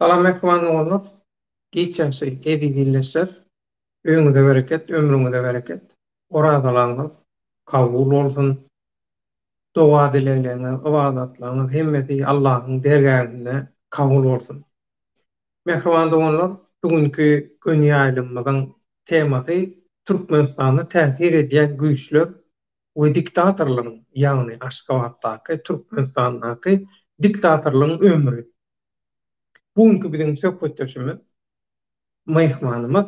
Salam mähriban doganlar, giç ýagşy eziz ildeşler, öýüňize bereket, ömrüňize bereket, orazalaryňyz kabul bolsun, doga dilegleriňiz, ybadatlaryňyz hemmesi Allahyň dergähinde kabul bolsun. Mähriban doganlar, bu günki göni ýaýlymymyzyň temasy Türkmenistanda täsir edýän güýçler we diktatorlaryň, ýagny Aşgabatdaky, Türkmenistandaky diktatorlygyň ömri. Bu günki biziň söhbetdeşimiz, myhmanymyz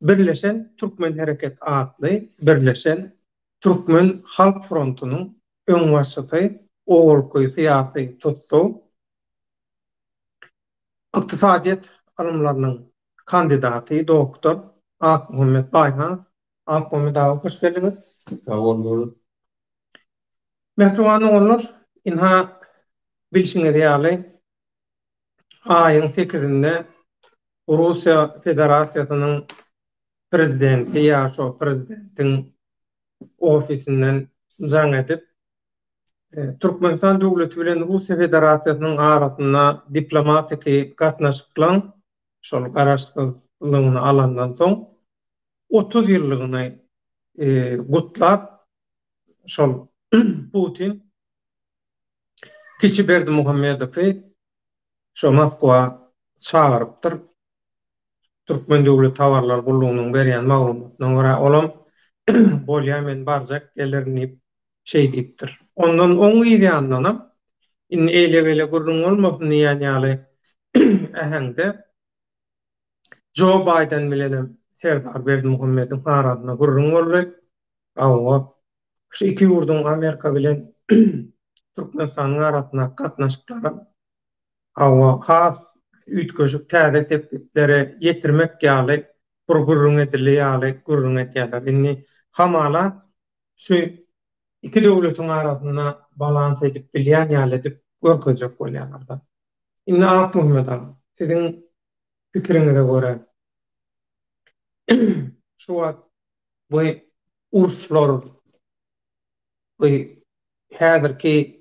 Birleşen Türkmen Hereket atly Birleşen Türkmen Halk Frontunyň öňbaşçysy, owalky syýasy tussag, ykdysadyýet ylymlarynyň kandidaty, doktor Akmuhammet Baýhanow. Akmuhammet aga hoş geldiňiz. Sag boluň. Mähriban doganlar, ynha bilşiňiz ýaly aýyň sekizinde Russiýa Federasiýasynyň prezidenti ýa şo prezidentiň ofisinden jaň edip, Türkmenistan döwleti bilen Russiýa Federasiýasynyň arasynda diplomatiki gatnaşyklaň şol garaşsyzlygyny alandan soň 30 ýyllygyny gutlap, şol Putin kiçi Berdimuhamedowy şo Moskwa çagyrypdyr. Türkmen döwlet habarlar gullugynyň berýän maglumatyna görä, olam bolýa men barjak gelerin diýip şeý diýipdir. Ondan oň yz ýanyndanam indi eýle-beýle gürrüň bolmasyn diýýän ýaly äheňde Jo Baýden bilenem Serdar Berdimuhamediň arasynda gürrüň boldy. Hawa, şu iki ýurduň Amerika bilen Türkmenistanyň arasyndaky gatnaşyklaram hawa has üýtgeşik täze sepgitlere ýetirmek ýaly bir gürrüň edildi ýaly gürrüň edýärler. Indi hamala şu iki döwletiň arasynda balans edip bilýän ýaly edip görkezjek bolýarlar-da. Indi Akmuhammet aga, siziň pikiriňize görä şu wagt bu uruşlar, bu häzirki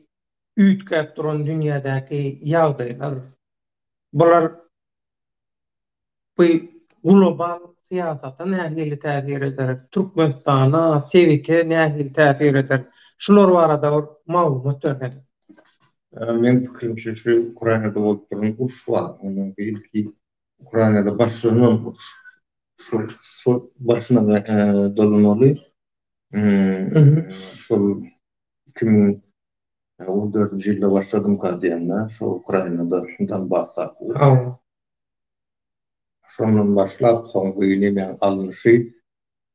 üýtgäp duran dünýädäki ýagdaýlar, bular bu global syýasata nähili täsir eder, Türkmenistana, sebite nähili täsir eder? Şular barada bir maglumat berseňiz. Meň pikirimçe şu Ukrainada bolup duran uruş bar, ondan beýleki Ukrainada başlanan uruş. Şol şol başyna dolanaly. Şol 2014-nji ýylda başladymka diýende, şo Ukrainada Donbasdaky uruş. Şondan başlap soň bu nemäň alnyşy,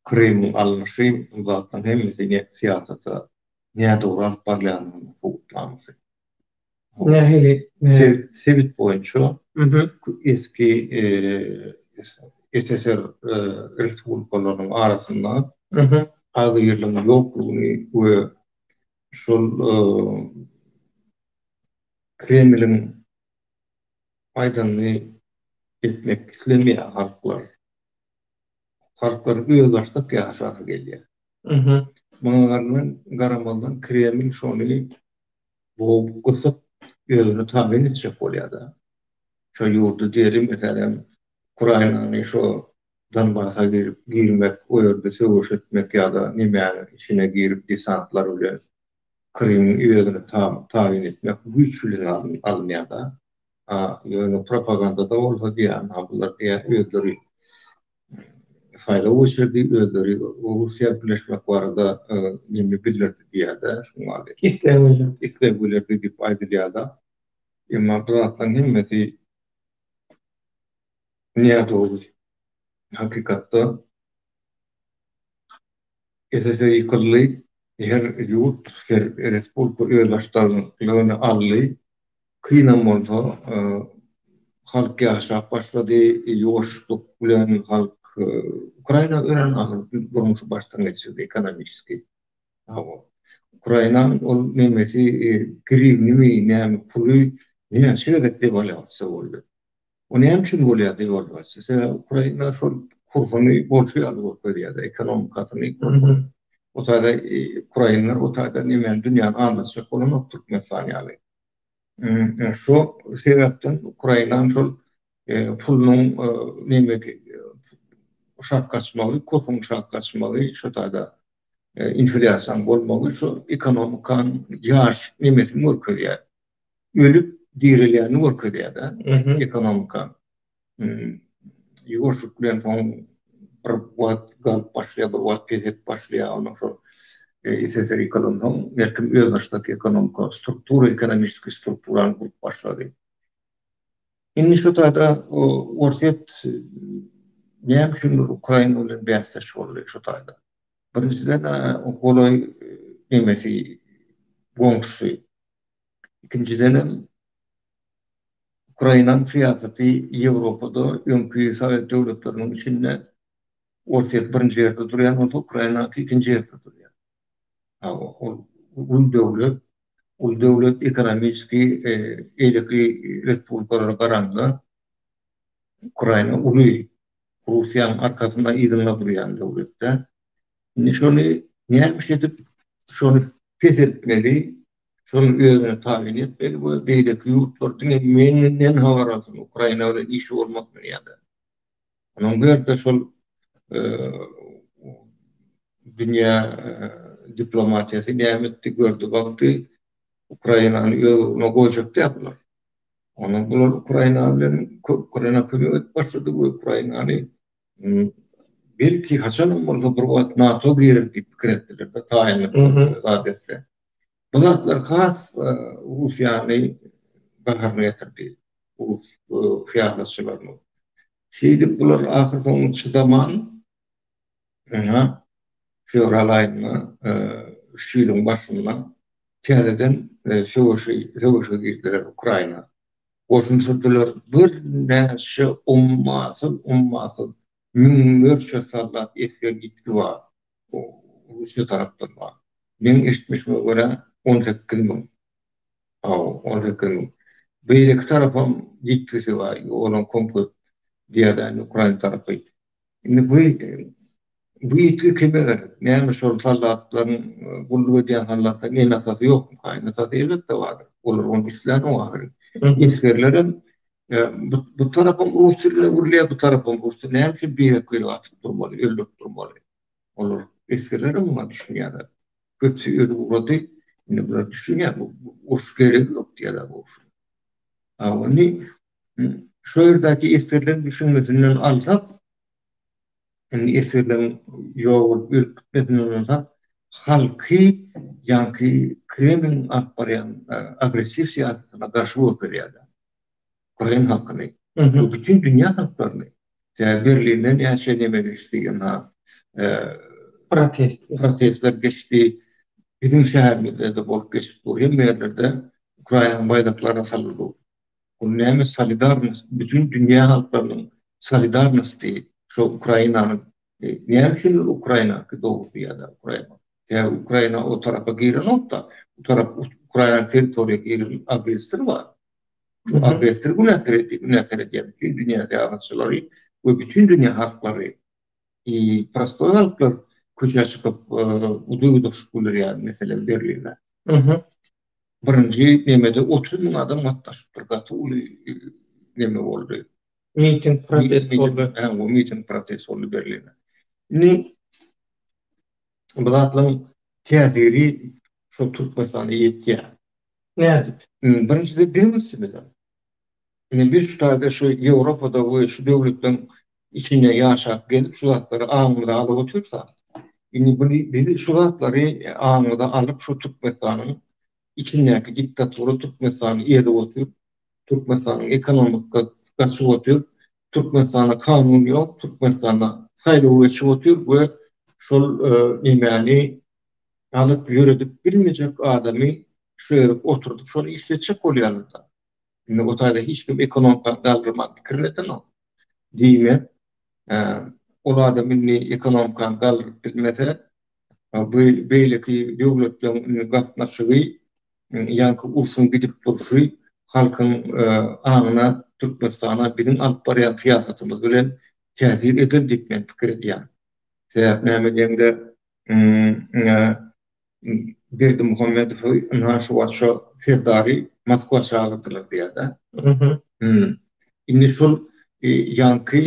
Krymyň alnyşy, bu zatlaryň hemmesi syýasata nädogry alyp barylýandygynyň subutnamasy. Nähili? Sebit boýunça eski SSR respublikalarynyň arasynda agzybirligiň ýoklugyny we şol Kremliň aýdanyny etmek islemeýär halklar. Halklar özbaşdak ýaşasy gelýär. Muňa garamazdan Kreml şony bogup gysyp özüne tabyn etjek bolýada. Şo ýurdy deri meselem Ukrainany şo Donbasa girip girmek o ýerde söweş etmek ýa-da nemäniň içine girip desantlar bilen Krymyň özüne tabyn etmek güýç bilen alynýada. A ýöne propagandada bolsa diýýän ha bular diýýär özleri saýlaw geçirdi, özleri Russiýa birleşmek barada neme bildirdi diýýär-de, şuň ýaly. Isleg bildirdi. Isleg bildirdi diýip aýdylýar-da. Emma bu zatlaryň hemmesi nädogry. Hakykatda SSR ýykyldy, her ýurt, her respublika özbaşdaklygyny aldy. Kynam bolsa, halk ýaşap başlady, ýuwaşlyk bilen halk Ukraina örän agyr durmuşy başdan geçirdi ekonomiçeskiý. Hawa. Ukrainanyň ol nemesi griwnimi, näme puly näçe gezek dewalýasiýa boldy. O näme üçin bolýar dewalwasiýa? Sebäbi Ukraina şol kursuny bolşy ýaly görkezýär-de, ekonomikasyny, kursuny. O taýda ukrainler o taýda nemäni dünýäni aldatjak bolanok Türkmenistan ýaly. Şo sebäpden Ukrainanyň şol pulunyň neme şak gaçmagy, kursuň şak gaçmagy, şo taýda inflýasiýanyň bolmagy şu ekonomikanyň ýaş nemesini görkezýär. Ölüp direlýänini görkezýär-de ekonomika. Ýuwaşlyk bilen soň bir wagt galyp başlaýar, bir wagt peselip başlaýar. Ondan şol SSR ýykylansoň her kim özbaşdak ekonomika, struktura, ekonomiskiý strukturany gurup başlady. Indi şu taýda Orsýet näme üçindir Ukraina bilen bäsdeş boldy şu taýda. Birinjiden golaý nemesi, goňşusy. Ikinjidenem Ukrainanyň syýasaty Ýewropada öňki sowet döwletleriniň içinde Orsýet birinji ýerde durýan bolsa, Ukrainanyňky ikinji ýerde durýar. Ol uly döwlet, uly döwlet ekonomiski beýleki respublikalara garanda Ukraina uly Russiýanyň arkasynda yzynda durýan döwletde. Indi şony nämiş edip şony peseltmeli, şony özüne tabyn etmeli we beýleki ýurtlar diňe menden habar alsyn, Ukraina bilen işi bolmasyn ýa-da. Onuň bu ýerde şol dünýä diplomatiýasy näme etdi, gördi, bakdy, Ukrainany öz ugruna goýjak däl bular. Ondan bular Ukraina bilen Ukraina kömek edip başlady we Ukrainany belki haçanam bolsa bir wagt NATO girer diýip pikir etdiler-de, taýynlyk zat etse. Bu zatlar has Russiýany gaharyna getirdi, rus syýasatçylaryny. Şeýdip bular ahyrsoňy çydaman, ynha, fewral aýynda, şu ýylyň başynda täzeden söweşi söweşe girdiler Ukraina. Goşun sürdüler, birnäçe ummasyz ummasyz müňlerçe soldat esger ýitgi bar. Russiýa tarapdan bar. Meň eşitmişime görä 18 müň. Hawa, 18 müň. Beýleki tarapam ýitgisi bar. Olam köp diýýär Ukraina tarapy. Indi bu bu ýitgi kime gerek? Näme şol soldatlaryň gulluk edýän soldatlaryň ene-atasy ýokmuka? Ene-atasy elbetde bardyr. Olar ony islänok ahyry. Esgerlerem bu bu tarapam rus diline gürleýär, bu tarapam rus diline. Näme üçin birek-biregi atyp durmaly, öldürip durmaly? Olar esgerlerem muňa düşünýärler. Köpüsi ölüp ugrady. Indi bular düşünýär, bu uruş geregi ýok diýýärler bu urşuň. A indi Şu ýerdäki esgerleriň düşünmesinden alsak, indi esgerleriň ýok bolup ölüp gitmesinden alsak, halky ýaňky Kremliň alyp barýan agressiw syýasatyna garşy görkezýärler. Ukrain halkyny we bütin dünýä halklaryny. Sebäbi Berlinde näçe neme geçdi, ynha, Protest. Protestler geçdi. Biziň şäherimizde-de bolup geçip dur. Hemme ýerlerde Ukrainanyň baýdaklary asylgy dur. Bu näme solidarnost, bütin dünýä halklarynyň solidarnosty şo Ukrainanyň näme üçin Ukrainaky dogry ýa-da Ukraina. Sebäbi Ukraina o tarapa girenok-da, bu tarap Ukrainanyň territoriýa giren agressor bar. Şu agressor günäkär edýär, günäkär edýär bütin dünýä syýasatçylary we bütin dünýä halklary. I prostoý halklar köçä çykyp duýgudaşlyk bildirýär, meselem Berlinde. Birinji nemede 30 müň adam gatnaşypdyr. Gaty uly neme boldy. Miting protest boldy. Hä, miting protest boldy Berlinde. Indi bu zatlaryň täsiri şol Türkmenistana ýetýär. Nädip? Birinjide biziň üstümize. Indi biz şu taýda şu Ýewropada we şu döwletleriň içinde ýaşap gelip şu zatlary aňymyza alyp otyrsak, indi buny biz şu zatlary aňymyza alyp şu Türkmenistanyň içindäki diktatura Türkmenistany ezip otyr, Türkmenistanyň ekonomikasy gaçyp otyr, Türkmenistanda kanun ýok, Türkmenistanda saýlaw geçip otyr we şol nemäni alyp ýöredip bilmejek adamy şu ýere oturdyp şony işletjek bolýarlar-da. Indi o taýda hiç kim ekonomikany galdyrmagy pikir edenok. Diýmek, ol adam indi ekonomikany galdyryp bilmese, bu beýleki döwletleriň indi gatnaşygy, ýaňky urşuň gidip durşy halkyň aňyna Türkmenistana biziň alyp barýan syýasatymyz bilen täsir eder diýip men pikir edýän. Sebäp näme diýeňde, Berdimuhamedowy ynha şu wagt şo serdary. Moskwa çagyrdylar diýýär-de. Indi şol ýaňky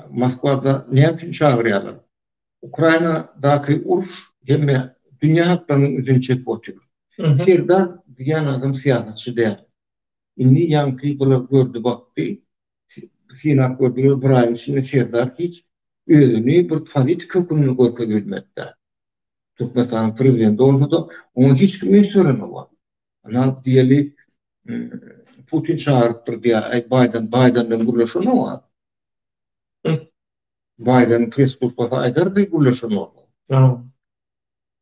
Moskwada näme üçin çagyrýarlar? Ukrainadaky uruş hemme dünýä halklarynyň ünsüni çekip otyr. Serdar diýen adam syýasatçy däl. Indi ýaňky bular gördi bakdy, synap gördüler bir aýyň içinde Serdar hiç özüni bir politik höküminde görkezip bilmedi-dä. Türkmenistanyň prezidenti bolsa-da oňa hiç kim üns berenok. Ynha diýeli Putin çagyrypdyr diýýär, aý Baýden, Baýden bilen gürleşenok-a. Baýdeniň press-službasy aýdardy gürleşen bolsa.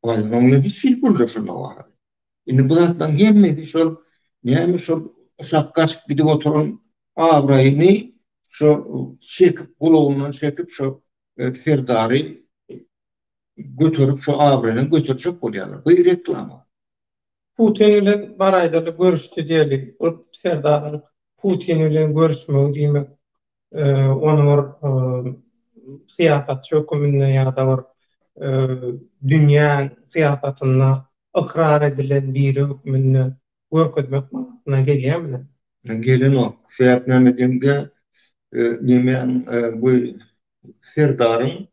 Baýden oň bilen hiç hili gürleşenok ahyry. Indi bu zatlaryň hemmesi şol näme şol uşak gaçyp gidip oturan abraýyny şo çekip gulagyndan çekip şo Serdary göterip şo abraýdan göterjek bolýarlar. Bu reklama. Putin bilen baraýdaly görüşdi diýeli. Ol Serdaryň Putin bilen görüşmegi diýmek ony bir syýasatçy höküminde ýa-da bir dünýä syýasatynda ykrar edilen biri hökmünde görkezmek manysyna gelýärmi? Gelenok. Sebäp näme diýeňde, nemäň bu Serdaryň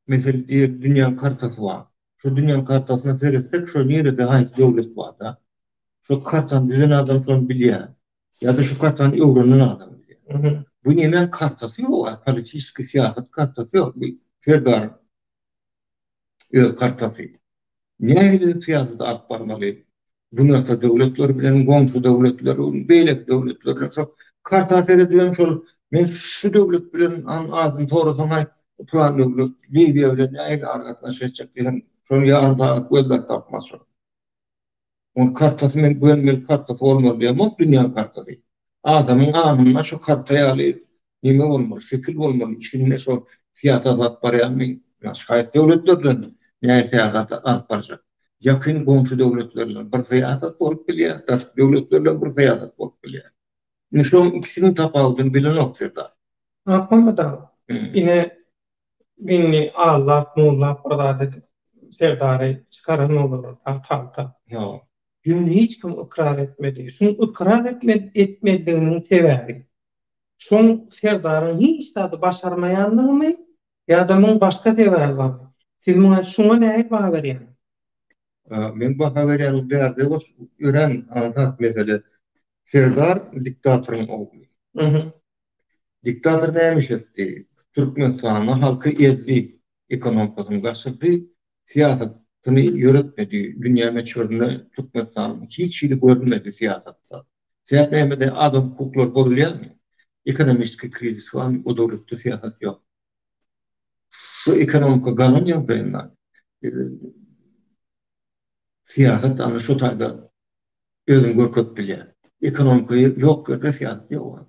Mesel diýeli dünýäň kartasy bar. Şo dünýäň kartasyna seretsek şo nirede haýsy döwlet barda. Şo kartany düzen adam şony bilýär. Ýa-da şu kartany öwrenen adam bilýär. Bu nemäň kartasy ýok, politiçeskiý syýasat kartasy ýok. Bu Serdaryň öz kartasy. Nähili syýasaty alyp barmaly? Günorta döwletler bilen, goňşy döwletler, beýleki döwletler bilen şo karta seredibem şol men şu döwlet bilen an adyny sorasaň aý pylan döwlet Liwiýa bilen nähili aragatnaşyk etjek diýseň şony ýarym sagat gözläp tapmaz şol. Onuň kartasy men gönümel kartasy bolmaly diýemok dünýäň kartasy. Adamyň aňynda şu karta ýaly neme bolmaly, şekil bolmaly, içinde şo syýasat alyp barýanmy, haýsy döwletler bilen nähili syýasat alyp barjak. Ýakyn goňşy döwletler bilen bir syýasat bolup bilýär, daşky döwletler bilen bir syýasat bolup bilýär. Indi şoň ikisiniň tapawudyny bilenok Serdar. Akmammet aga, ine indi aldap, mullap bir zat edip Serdary çykaran boldular tagta. Ýok. Ýöne hiç kim ykrar etmedi. Şuň ykrar etmezliginiň sebäbi şoň Serdaryň hiç zady başarmaýanlygymy ýa-da muň başga sebäbi barmy? Siz muňa şuňa nähili baha berýäňiz? Meň baha berýänim bärde örän aňsat mesele. Serdar diktatoryň ogly. Diktator näme iş etdi? Türkmenistanda halky ezdi, ekonomikasyny gaçyrdy, syýasatyny ýöretmedi. Dünýä möçberinde Türkmenistan hiç hili görünmedi syýasatda. Sebäp nämede? Adam hukuklary bozulýarmy? Ekonomiçeskiý krizis barmy? O döwletde syýasat ýok. Şu ekonomika galan ýagdaýynda syýasat ana şu taýda özüni görkezip bilýär. Ekonomika ýok ýerde syýasat ýok.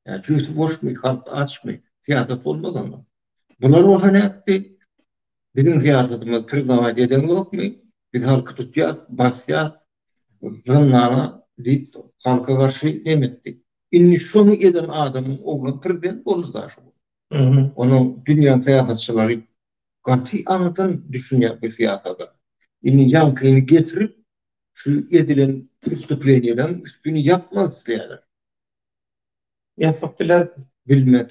Ýa jübüsi boşmy, halk açmy, syýasat bolmaz onda. Bular bolsa nätdi? Biziň syýasatymyzy priznawać edeňzokmy? Biz halky tutýas, basýas, zyndana diýip halka garşy neme etdi. Indi şony eden adamyň oglan prezident boldy da şu gün. Onuň dünýäň syýasatçylary gaty aňyrdan düşünýär bu syýasata. Indi ýaňkyny getirip şu edilen prestuplenýeleriň üstüni ýapmak isleýärler. Ýapyp bilermi? Bilmez.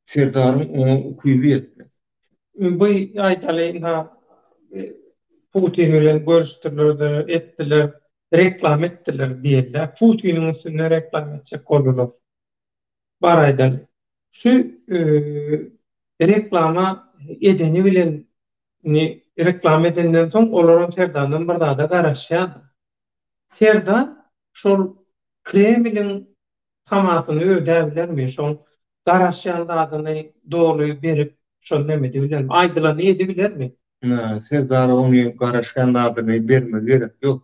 Serdaryň oňa ukyby ýetmez. Bu aýdaly ynha Putin bilen görüşdiler-de, etdiler, reklama etdiler diýeli-dä. Putiniň üstünde reklama etjek boldular. Bar aýdaly. Şu reklama edeni bilen indi reklama edenden soň olaram Serdardan bir zada garaşýardy. Serdar şol Kremliň tamasyny ödäbilermi, şoň garaşýan zadyny doly berip, şony neme edibilermi, aýdylanyny edibilermi? Serdara ony garaşýan zadyny bermegi gerek ýok.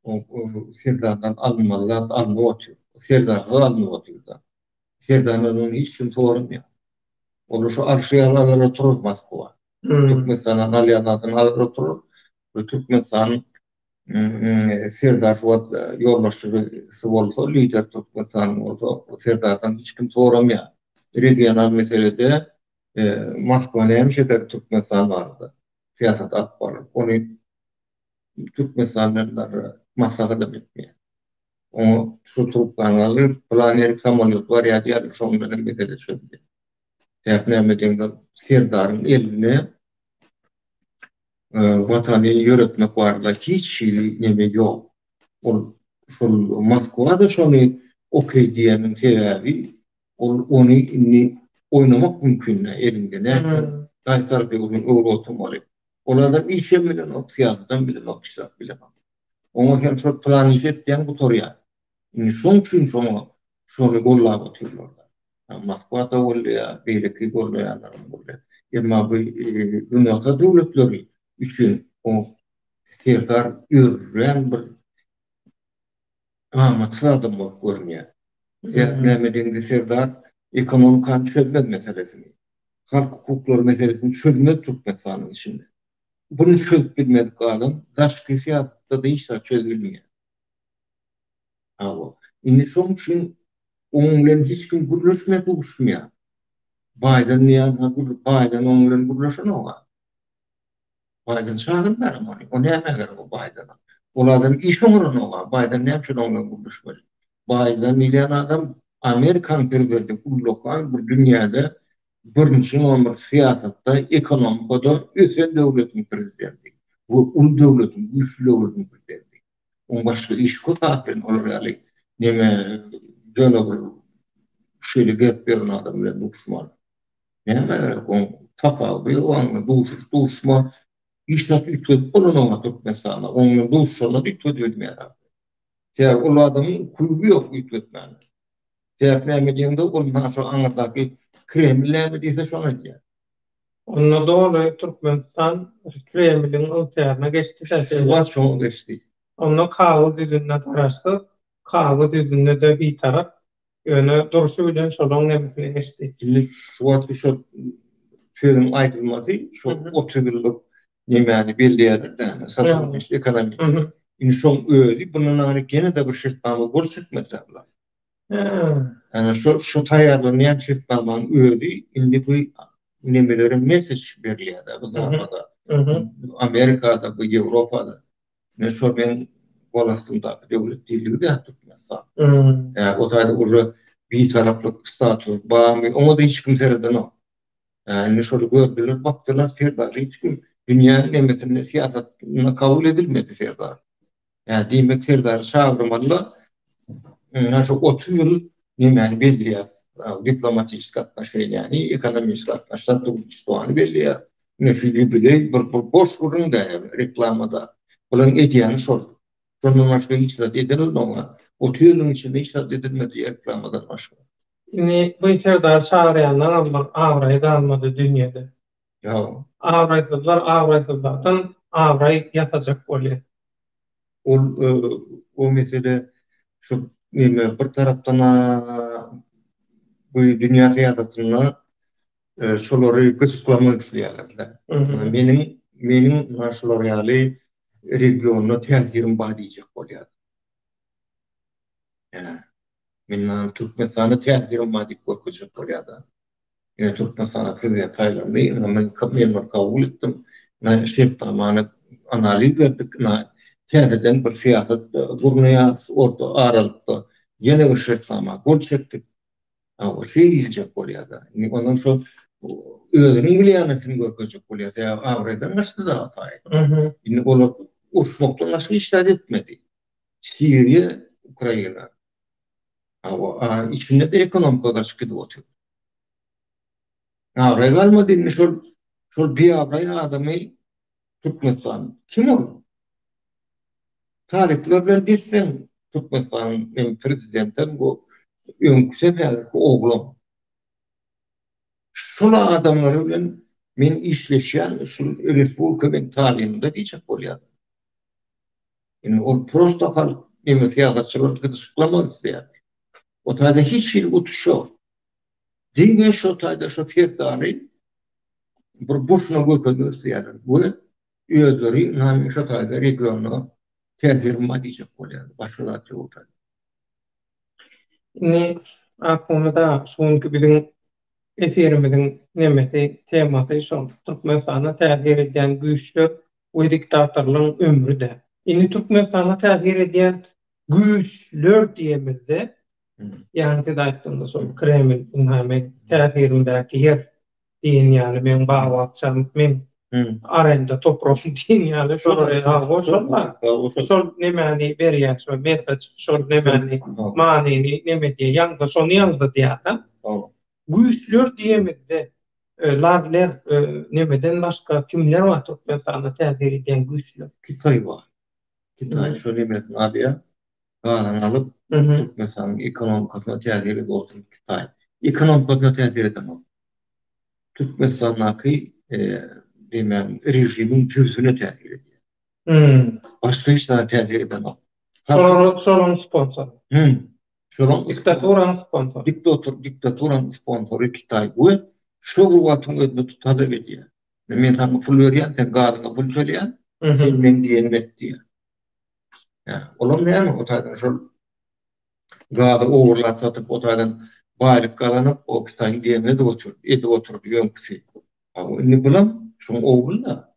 O Serdardan alynmaly zat alnyp otyr. Serdarsyz alnyp otyr-da. Serdardan ony hiç kim soramaýar. Olar şu alşy ýaly alar oturar Moskwa. Türkmenistandan alýan zadyny alar oturar we Türkmenistan Serdar şu wagt ýolbaşçysy bolsa, lider Türkmenistanyň bolsa, Serdardan hiç kim soramaýar. Regional meselede Moskwa näme iş eder Türkmenistan barada syýasat alyp barar. Ony Türkmenistan bilen. maslahatam etmeýär. Oňa şu trubkany galdyryp, pylan ýerik samolýot barýar diýýärler, şoň bilenem mesele çözülýär. Sebäp näme diýeňde, Serdaryň elinde Watany ýöretmek barada hiç hili neme ýok. Ol şol Moskwa-da şony okey diýeniň sebäbi ol ony indi oýnamak mümkin däl elinde näme haýsy tarapa öwrüp oturmaly. Ol adam işem bilenok, syýasatam bilenok, hiç zat bilenok. Oňa sen şol pylan işi et diýýäň gutarýar. Indi şoň üçin şoňa şony gollap otyrlar-da. Moskwa-da gollaýar, beýleki gollaýanlaram gollaýar. Emma bu Günorta döwletleri üçin o Serdar örän bir amatsyz adam bolup görünýär. Sebäp näme diýende Serdar ekonomikany çözmez meselesini, halk hukuklary meselesini çözmez Türkmenistanyň içinde. Buny çözüp bilmedik adam daşky syýasatda-da hiç zat çözüp bilmeýär. Hawa. Indi şoň üçin oň bilen hiç kim gürleşmeýär, duşmaýar. Baýden diýýän, ha gür, Baýden oň bilen gürleşenok-a. Baýden çagyrmaýaram ony. O nämä gerek o Baýdena? Ol adam iş oňaranok-a. Baýden näme üçin oň bilen gürleşmeli? Baýden diýlen adam Amerikanyň prezidenti, ullakan bir dünýäde birinji nomer syýasatda, ekonomikada ösen döwletiň prezidenti we uly döwletiň, güýçli döwletiň prezidenti. Oň başga işi köp ahyryn olar ýaly neme ýöne bir şeýle gezip ýören adam bilen duşman. Näme gerek oň tapawudy ýok oň duşuş duşma hiç zat üýtgedip bolanok Türkmenistanda oň bilen duşuşanda da üýtgedip bilmeýär ahyryn. Sebäbi ol adamyň ukyby ýok üýtgetmäne. Sebäp näme diýeňde ol maňa şo aňyrdaky Kreml näme diýse şony aýdýar. Onda doly Türkmenistan Kremliň ygtyýaryna geçdi-dä Şu wagt şoňa geçdi. Onda kagyz ýüzünde garaşsyz, kagyz ýüzünde-de bitarap, ýöne durşy bilen şolaň nemesine geçdi. Indi şu wagtky şo sözüň aýdylmasy şo 30 ýyllyk nemäni belleýärler-dä, sosialist ekonomik. Indi şoň özi bundan aňry ýene-de bir şertnama gol çekmediler bular. Ýani şu şu taýýarlanýan şertnamanyň özi indi bu nemelere mesej berilýär-de bu zapada. Amerikada, bu Ýewropada. Men şo meň gol astymdaky döwlet diýildigi-dä Türkmenistan. Ýa o taýda uje bitaraplyk status barmy, oňa-da hiç kim seredenok. Ýa indi şony gördüler, bakdylar, Serdar hiç kim dünýäniň nemesinde syýasatynda kabul edilmedi Serdar. Ýa diýmek Serdary çagyrmalylar. Ynha şu 30 ýyl nemäni belleýär. Diplomatik atnoşeniýany, ekonomik atnoşeniýany belleýär. Ine şu ýubileý bir bir boş gürrüň däl, reklamada. Bularyň edýäni şol. Şondan başga hiç zat edilmedi. 30 ýylyň içinde hiç zat edilmedi reklamadan başga. Indi bu Serdary çagyrýanlaram bir abraýy galmady dünýede. Ýa. Abraýsyzlar abraýsyzlardan abraý ýasajak bolýar. Ol o mesele şu neme bir tarapdan bu dünýä syýasatynda şolary gyjyklamak isleýärler-de. Meniň meniň şular ýaly regionda täsirim bar diýjek bolýar. Ýa men Türkmenistanda täsirim bar diýip görkezjek bolýar-da. Ine Türkmenistana prezident saýlandy, ine men men muny kabul etdim. Ine şertnamany analiz berdik, ine täzeden bir syýasat gurnaýarys orta aralykda ýene bir şertnama gol çekdik. Hawa, şeý diýiljek bolýar-da. Indi ondan şo özüniň bilýänisini görkezjek bolýar. Sebäbi abraýdan gaçdy-da Ataýew. Indi olar uruşmakdan başga hiç zat etmedi. Siriýa, Ukraina. Hawa, içinde-de ekonomika gaçyp gidip otyr. Abraý galmady indi şol şol biabraý adamy Türkmenistan. Kim ol? Talyplar bilen geçseň Türkmenistanyň hem prezidentem bu öňküsem häzirki oglam. Şol adamlary bilen men işleşýän şul respublika meň talymda diýjek bolýar. Indi ol prosta halk neme syýasatçylar gyzyşyklamak isleýär. O taýda hiç hili utuş ýok. Diňe şo taýda şo serdary bir boşuna görkezmek isleýärler we özleri ynha şo taýda regionda täsirim bar diýjek bolýarlar. Başga zat ýok o taýda. Indi Akmyrat aga şu günki biziň efirimiziň nemesi, temasy şol Türkmenistana täsir edýän güýçler we diktatorlaryň ömri-dä. Indi Türkmenistana täsir edýän güýçler diýemizde, ýaňy siz aýtdyňyz şol Kreml ynha meň täsirimdäki ýer diýen ýaly meň bag-bakjam, meň arenda topragym diýen ýaly şolar ýaly şol nemäni berýär şol message şol nemäni manyny neme diýýär ýaňsa şony ýaňzydýar-da. Güýçler diýemizde Lavler nemeden başga kimler bar Türkmenistanda täsir edýän güýçler? Hytaý bar. Hytaý şo nemesini alýar, gazyny alyp Türkmenistanyň ekonomikasyna täsir edip otyr Hytaý. Ekonomikasyna täsir edenok. Türkmenistandaky nemäniň režimiň jübsüne täsir edýär. Başga hiç zada täsir edenok. Şolaryň sponsory. Şolaryň Diktaturanyň sponsory. Diktatur, diktaturanyň sponsory Kitaý we şo bir wagtyň özünde talap edýär. Men saňa pul berýän, sen gazyňa pul töleýän, sen meň diýenimi et diýýär. Hä, olam näme o taýdan şol gazy ogurlap satyp o taýdan baýlyk gazanyp o Kitaýyň diýenini edip otyr, edip otyrdy öňküsi. Indi bulam şoň ogly-da.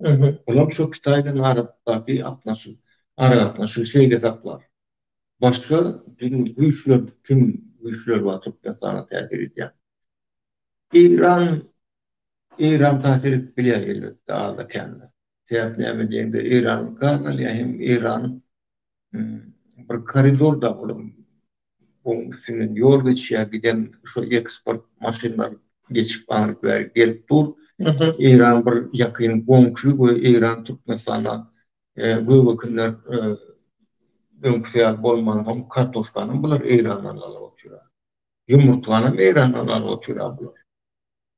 Bulam şo Kitaý bilen arasyndaky gatnaşyk, aragatnaşygy şeýle saklar. Başga güýçler kim güýçler bar Türkmenistana täsir edýän? Eýran Eýran täsir edip bilýär elbetde azda kände. Sebäp näme diýeňde Eýran gaz alýar hem Eýran bir koridor da olam oň üstünden ýol geçýär giden şo eksport maşynlar geçip aňryk bäri gelip dur. Eýran bir ýakyn goňşy we Eýran Türkmenistana Gök ekinler öňküsi ýaly bolmansoň kartoşkanam bular Eýrandan alyp otyr-a. Ýumurtganam Eýrandan alyp otyr-a bular.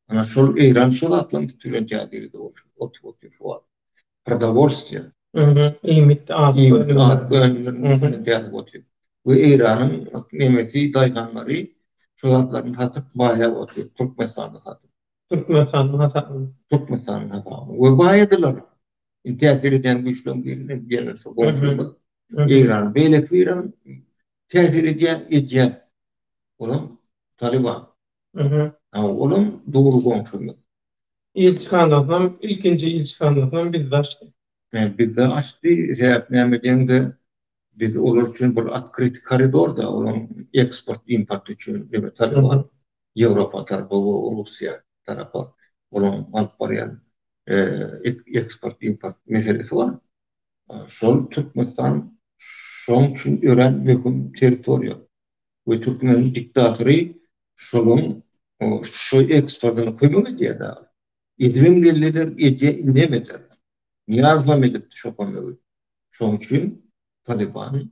Ana şol Eýran şo zatlaryň üsti bilen täsir edip otyr otyr şu wagt. Prodowolstwiýa. Iýmit azyk önümleriniň üsti bilen täsir edip otyr. We Eýranyň nemesi daýhanlary şo zatlaryny satyp baýap otyr Türkmenistanda satyp. Türkmenistanyň hasabyna. Türkmenistanyň hasabyna. We baýadylar. Indi täsir edýän güýçleriň biri ýene şu goňşymyz Eýran. Beýleki birem täsir edýän, edýän. Olam Talyban. Olam dogry goňşymyz. Ilçihanasynam, ilkinji ilçihanasynam bizde açdy. Bizde açdy. Sebäp näme diýeňde, biz olar üçin bir otkryty koridor-da, olaryň eksport, import üçin, Talyban Ýewropa tarapa we Russiýa tarapa olaryň alyp barýan eksport-import meselesi bar. Şol Türkmenistan şoň üçin örän möhüm territoriýa we türkmeniň diktatory şolaryň şo eksportyna kömek edýär dagy. Edibem geldiler, edýär, indem eder. Nyýazowam edipdi şo kömegi. Şoň üçin Talyban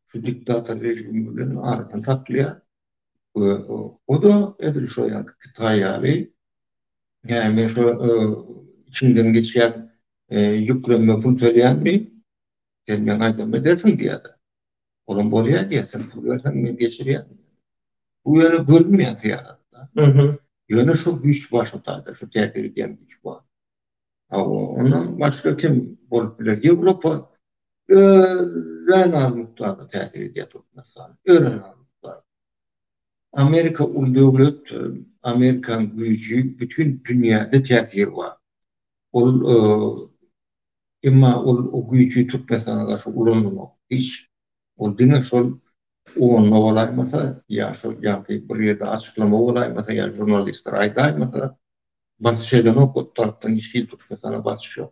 şu diktator režimi bilen arasyny saklaýar we o-da edil şo ýaly Hytaý ýaly Hä, men şo içiňden geçýän ýüklenme pul töleýänmi? Sen meň aýdanymy edersiň diýýär-de. Olam bolýar diýýär, sen pul berseň men geçirýän. Bu ýöne görünmeýän syýasat-da. Ýöne şu güýç bar şu taýda, şu täsir edýän güýç bar. Hawa, ondan başga kim bolup biler? Ýewropa örän az mukdarda täsir edýär Türkmenistana, örän az mukdarda. Amerika uly döwlet, Amerikanyň güýji bütin dünýäde täsiri bar. Ol emma ol o güýji Türkmenistana garşy ulananok hiç. Ol diňe şol onda bolaýmasa ýa şol ýaňky bir ýerde açyklama bolaýmasa ýa žurnalistler aýdaýmasa basyş edenok o tarapdan hiç hili Türkmenistana basyş ýok.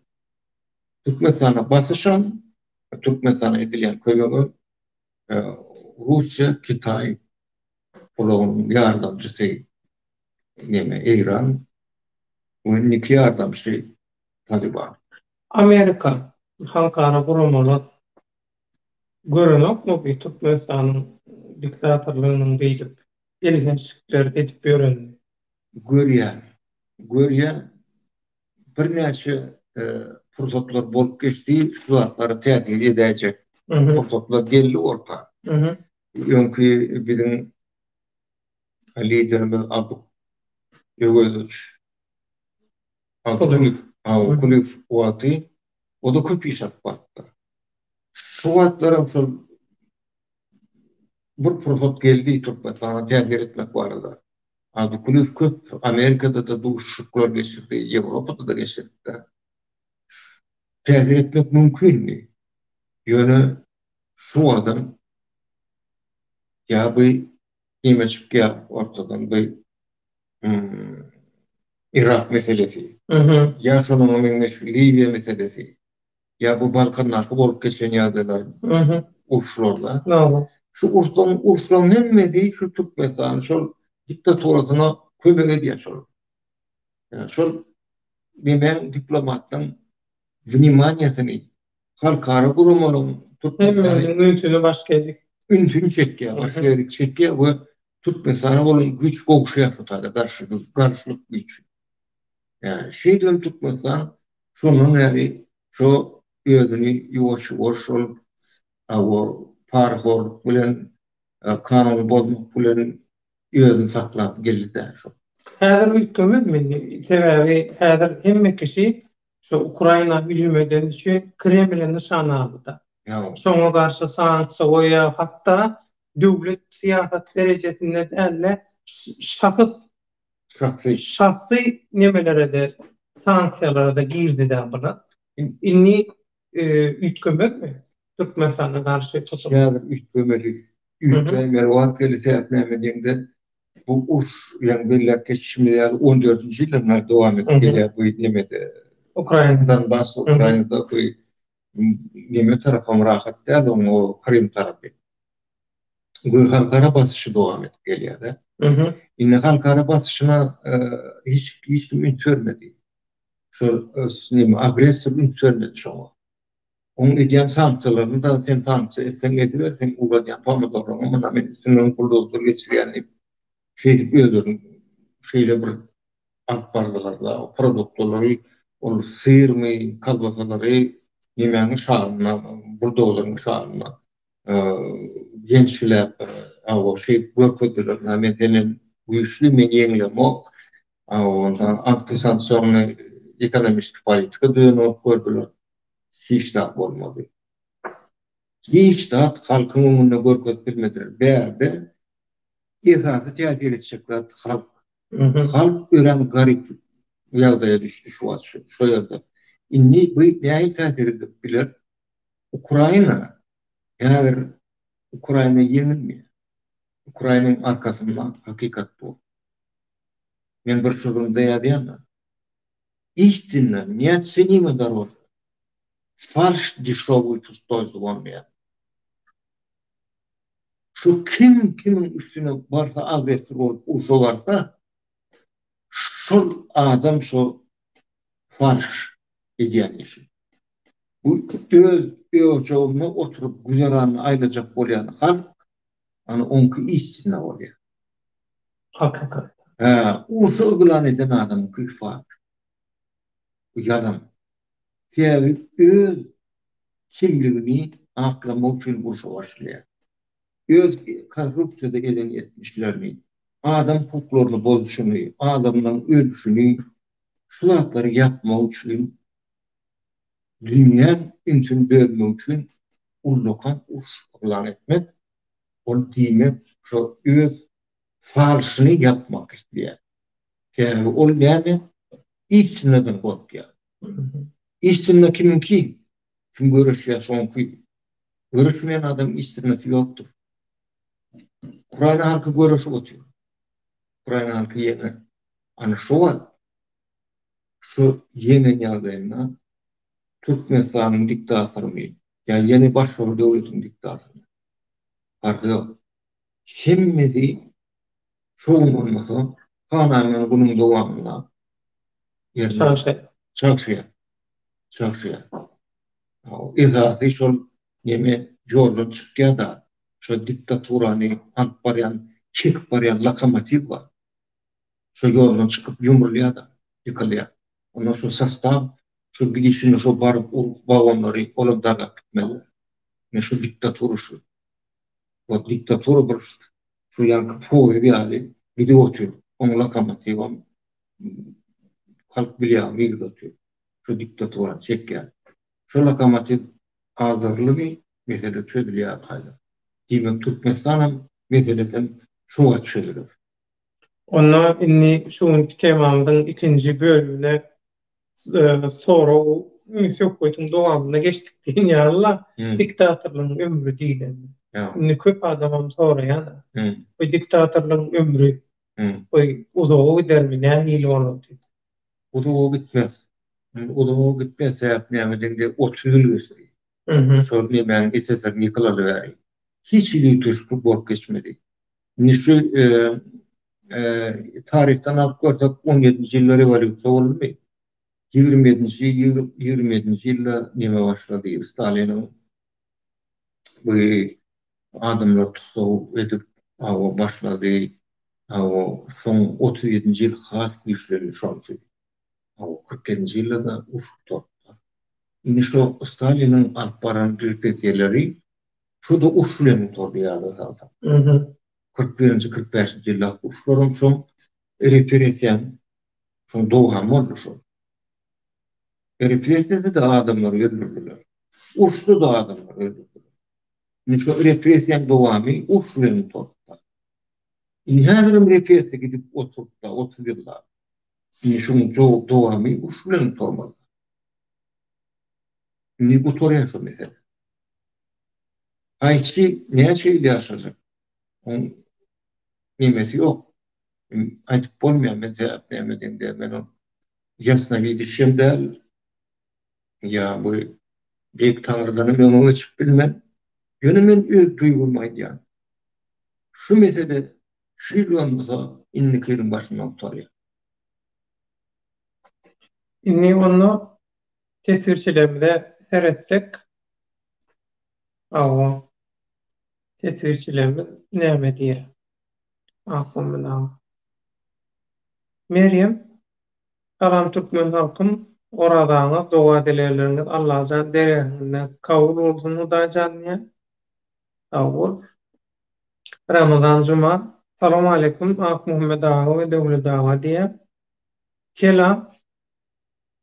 Türkmenistana basyşam Türkmenistana edilýän kömegem Russiýa, Kitaý, olaryň ýardamçysy neme Eýran we indiki ýardamçy Talyban. Amerika, halkara guramalar görenokmy bu Türkmenistanyň diktatorlygynyň beýdip elhençlikler edip ýörenini? Görýär. Görýär. Birnäçe pursatlar bolup geçdi, şu zatlara täsir edäýjek pursatlar geldi orta. Öňki biziň liderimiz Abdy Öwezowiç Abdy Kulyýew, Kulyýew wagty o-da köp iş alyp barypdyr. Şu wagtlaram şol bir pursat geldi Türkmenistana täsir etmek barada. Abdy Kulyýew köp Amerikada-da duşuşyklar geçirdi, Ýewropada-da geçiripdir. Täsir etmek mümkindi. Ýöne şu wagtam ýa bu neme çykýar ortadan bu Yrak meselesi, ýa şonuňa meňzeş Liwiýa meselesi, ýa bu Balkandaky bolup geçen ýagdaýlar, uruşlarda. Şu uruşlaryň uruşlaryň hemmesi şu Türkmenistanyň şol diktaturasyna kömek edýär şol. Ýa şol nemäň diplomatlaryň wnimaniýasyny halkara guramalaryň Türkmenistany Hemmesiniň ünsüni başga ýerik. Ünsüni çekýär, başga ýerik çekýär we Türkmenistana bolan güýç gowşaýar şu taýda garşy garşylyk güýji. Ýa şeýdibem Türkmenistan şondan bäri şo özüni ýuwaş-ýuwaş şol hawa parahorluk bilen kanuny bozmak bilen özüni saklap geldi-dä şol. Häzir üýtgemezmi indi? Sebäbi häzir hemme kişi şu Ukraina hüjüm edeni üçin Kremle nyşana aldy-da. Şoňa garşy sanksiýa goýýar, hatda döwlet syýasat derejesinde däl-de, şahs Şahsy. Şahsy nemelere-de, sanksiýalara-da girdi-dä bular. Indi üýtgemezmi Türkmenistana garşy tutum? Häzir üýtgemeli. Üýtgäýmeli wagt geldi, sebäp näme diýeňde, bu uruş, ýaňy belläp geçişimiz ýaly, on dördünji ýyldan bäri dowam edip gelýär bu nemede. Ukrainada. Donbas, Ukrainada bu neme tarapam rahat däl, oň o Krym tarapy. We halkara basyşy dowam edip gelýär-de. Indi halkara basyşyna hiç hiç kim üns bermedi. Şol neme agressor üns bermedi şoňa. Oň edýän sanksiýalaryny-da sen sanksiýa etseň ediber, seň ugradýan pomidorlaryňy munda men üstünden buldozlar geçirýän diýip, şeýdip özlerini şeýle bir alyp bardylar-da, produktlary, ol syrmy, kolbasalary nemäniň şanyna, buldozeriň şanyna ýençgiläp, hawa, şeýdip görkezdiler, men senden güýçli, men ýeňilemok, onda antisanksiýony ekonomiski politika düzen bolup gördüler. Hiç zat bolmady. Hiç zat halkyň öňünde görkezip bilmediler. Bärde esasy täsir etjek zat halk. Halk örän garyp ýagdaýa düşdi şu wagt şu ýerde. Indi bu nähili täsir edip biler? Ukraina häzir Ukraina ýeňilmeýär. Ukrainanyň arkasynda hakykat dur. Men bir şygrymda ýazýan-da. Istina neocenima doroža. Falş dişowyý pustoý zwon diýýär. Şu kim kimiň üstüne barsa agressor bolup urşa barsa şol adam şo falş edýän işi. Bu öz ojagynda oturyp güzeranyny aýlajak bolýan halk ana oňky istina bolýar. Hakykat. Hä, urşy yglan eden adamyňky fakt. Bu ýalan. Sebäbi öz kimligini aklamak üçin urşa başlaýar. Öz korrupsiýada eden etmişlerini, adam hukuklaryny bozuşyny, adamlaryň ölüşini, şu zatlary ýapmak üçin, dünýäň ünsüni bölmek üçin ullakan uruş yglan etmek, ol diýmek şo öz falşyny ýapmak isleýär. Sebäbi ol näme? Istinadan gorkýar. Istina kimiňki? Kim göreşýär şoňky. Göreşmeýän adamyň istinasy ýokdur. Ukraina halky göreşip otyr. Ukraina halky ýeňer. Ana şo wagt şu ýeňen ýagdaýynda Türkmenistanyň diktatorymy ýa ýene başga bir döwletiň diktatorymy parhy ýok. Hemmesi şo gün bolmasa, hanaýman günüň dowamynda ýerine çagşaýar. Çagşaýar. Esasy şol neme ýoldan çykýar-da, şo diktaturany alyp barýan, çekip barýan lokomotiw bar. Şo ýoldan çykyp ýumrulýar-da, ýykylýar. Ondan şo sostaw şo gidişine şo baryp urup wagonlary olam dargap gitmeli. Ine şu diktatura şu. Wot diktatura bir şu ýaňky poýez ýaly gidip otyr. Oň lokomotiwam halk bilýär nirede otyr. Şu diktaturany çekýär. Şo lokomotiw agdaryldymy mesele çözülýär gaýda. Diýmek Türkmenistanam meselesem şu wagt çözüler. Onda indi şu günki temamyzyň ikinji bölümine sorag. söhbetiň dowamynda geçdik diýen ýaly-la, diktatorlygyň ömri diýlende. Indi köp adamam soraýar-da, bu diktatorlygyň ömri bu uzaga gidermi, nähili bolar diýip. Uzaga gitmez. Uzaga gitmez, sebäp näme diýende, 30 ýyl geçdi. Şol nemäniň SSR-iň ýykylaly bäri. Hiç hili üýtgeşiklik bolup geçmedi. Indi şu taryhdan alyp görsek, on ýedinji ýylda rewolýusiýa boldumy? Ýigrimi ýedinji, 27-nji ýylda neme başlady, Staliniň bu adamlary tussag edip, hawa, başlady. Hawa, soň 37-nji ýyl has güýçlendi şonusy. Hawa, 47-nji ýylda-da uruş gutardy. Indi şo Staliniň alyp baran repressiýalary şo-da uruş bilen gutardy ýada salsak. 41-nji, 45-nji ýyldaky uruşlaram şoň repressiýanyň şoň dowamy boldy şol. Repressiýada-da adamlary öldürdiler. Uruşda-da adamlary öldürdiler. Indi şo repressiýanyň dowamy uruş bilen gutardy. Indi häzirem repressiýa gidip oturypda 30 ýyllap. Indi şuň dowamy uruş bilen gutarmaly. Indi gutarýar şo mesele. Gaýçy näçe ýyl ýaşajak? Oň nemesi ýok. Aýdyp bolmaýar men sebäp näme diýende men ol ýasnawidişem däl. Ýa bu Beýik Taňrydanam öňe geçip bilmen. Ýöne men öz duýgymy aýdýan. Şu mesele şu ýyl bolmasa indiki ýylyň başynda gutarýar. Indi onda teswirçilerimize seretsek. Hawa. Teswirçilerimiz näme diýýär? Ahun aga. Merýem, Salam türkmen halkym, orazaňyz, doga-dilegleriňiz Allajan dergähinde kabul bolsun Hudaýjan diýýär. Sag bol. Ramazan Juma, Salowmaleýkum Akmuhammet aga we Döwlet aga diýýär. Kelam,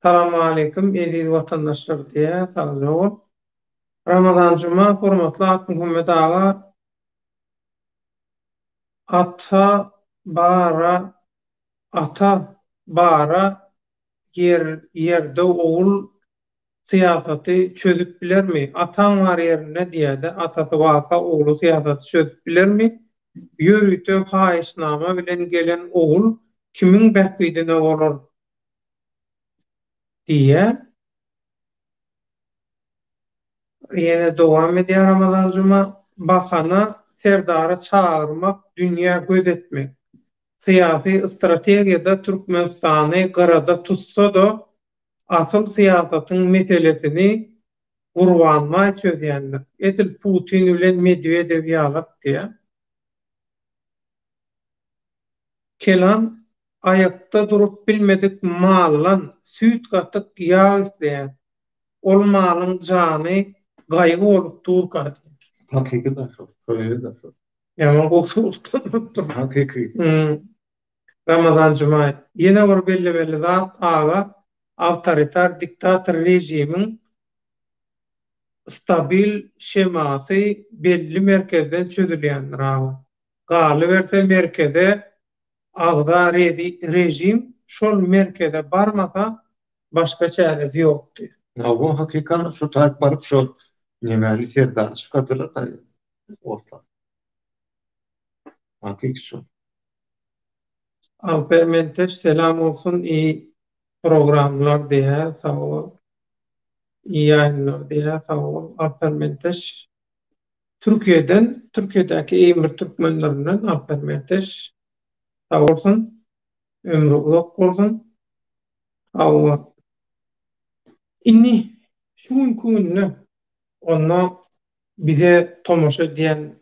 Salamaleýkum eziz watandaşlar diýýär, sagja bol. Ramazan Juma, Hormatly Akmuhammet aga Ata bara ata bara ýer ýerde ogul syýasaty çözüp bilermi? Ataň bar ýerinde diýýärde, atasy barka ogly syýasaty çözüp bilermi? Ýörite haýyşnama bilen gelen ogul kimiň bähbidine bolar diýýär. Ýene dowam edýär Ramazan Juma, Bahana Serdary çagyrmak dünýä göz etmek. Syýasy strategiýada Türkmenistany gyrada tutsa-da, asyl syýasatyň meselesini Gurbanbaý çözýändir. Edil Putin bilen Medwedew ýalak diýýär. Kelam aýakda durup bilmedik maldan süýt-gatyk, ýag isleýär. Ol malyň jany gaýgy bolup durka diýýär. Hakyky-da şol. Şeýle-de şol. Ýaman gowy suratlandyrypdyr. Hakyky. Ramazan Jumaýew, Ýene bir bellemeli zat aga, awtoritar diktator režimiň stabil shemasy belli merkezden çözülýändir aga. Galyberse merkeze agza režim şol merkeze barmasa başga çäresi ýokdy. Hawa hakykan şu taýt baryp şol nemäni serdary çykardylar orta. Hakyky şol. Alper Menteş selam bolsun iyi programlar diýýär sag bol. Iyi ýaýynlar diýýär sag bol Alper Menteş. Türkiýeden Türkiýedäki Eýmir türkmenlerinden Alper Menteş sag bolsun. Ömri uzak bolsun. Hawa. Indi şu günki günde onda bize tomaşa edýän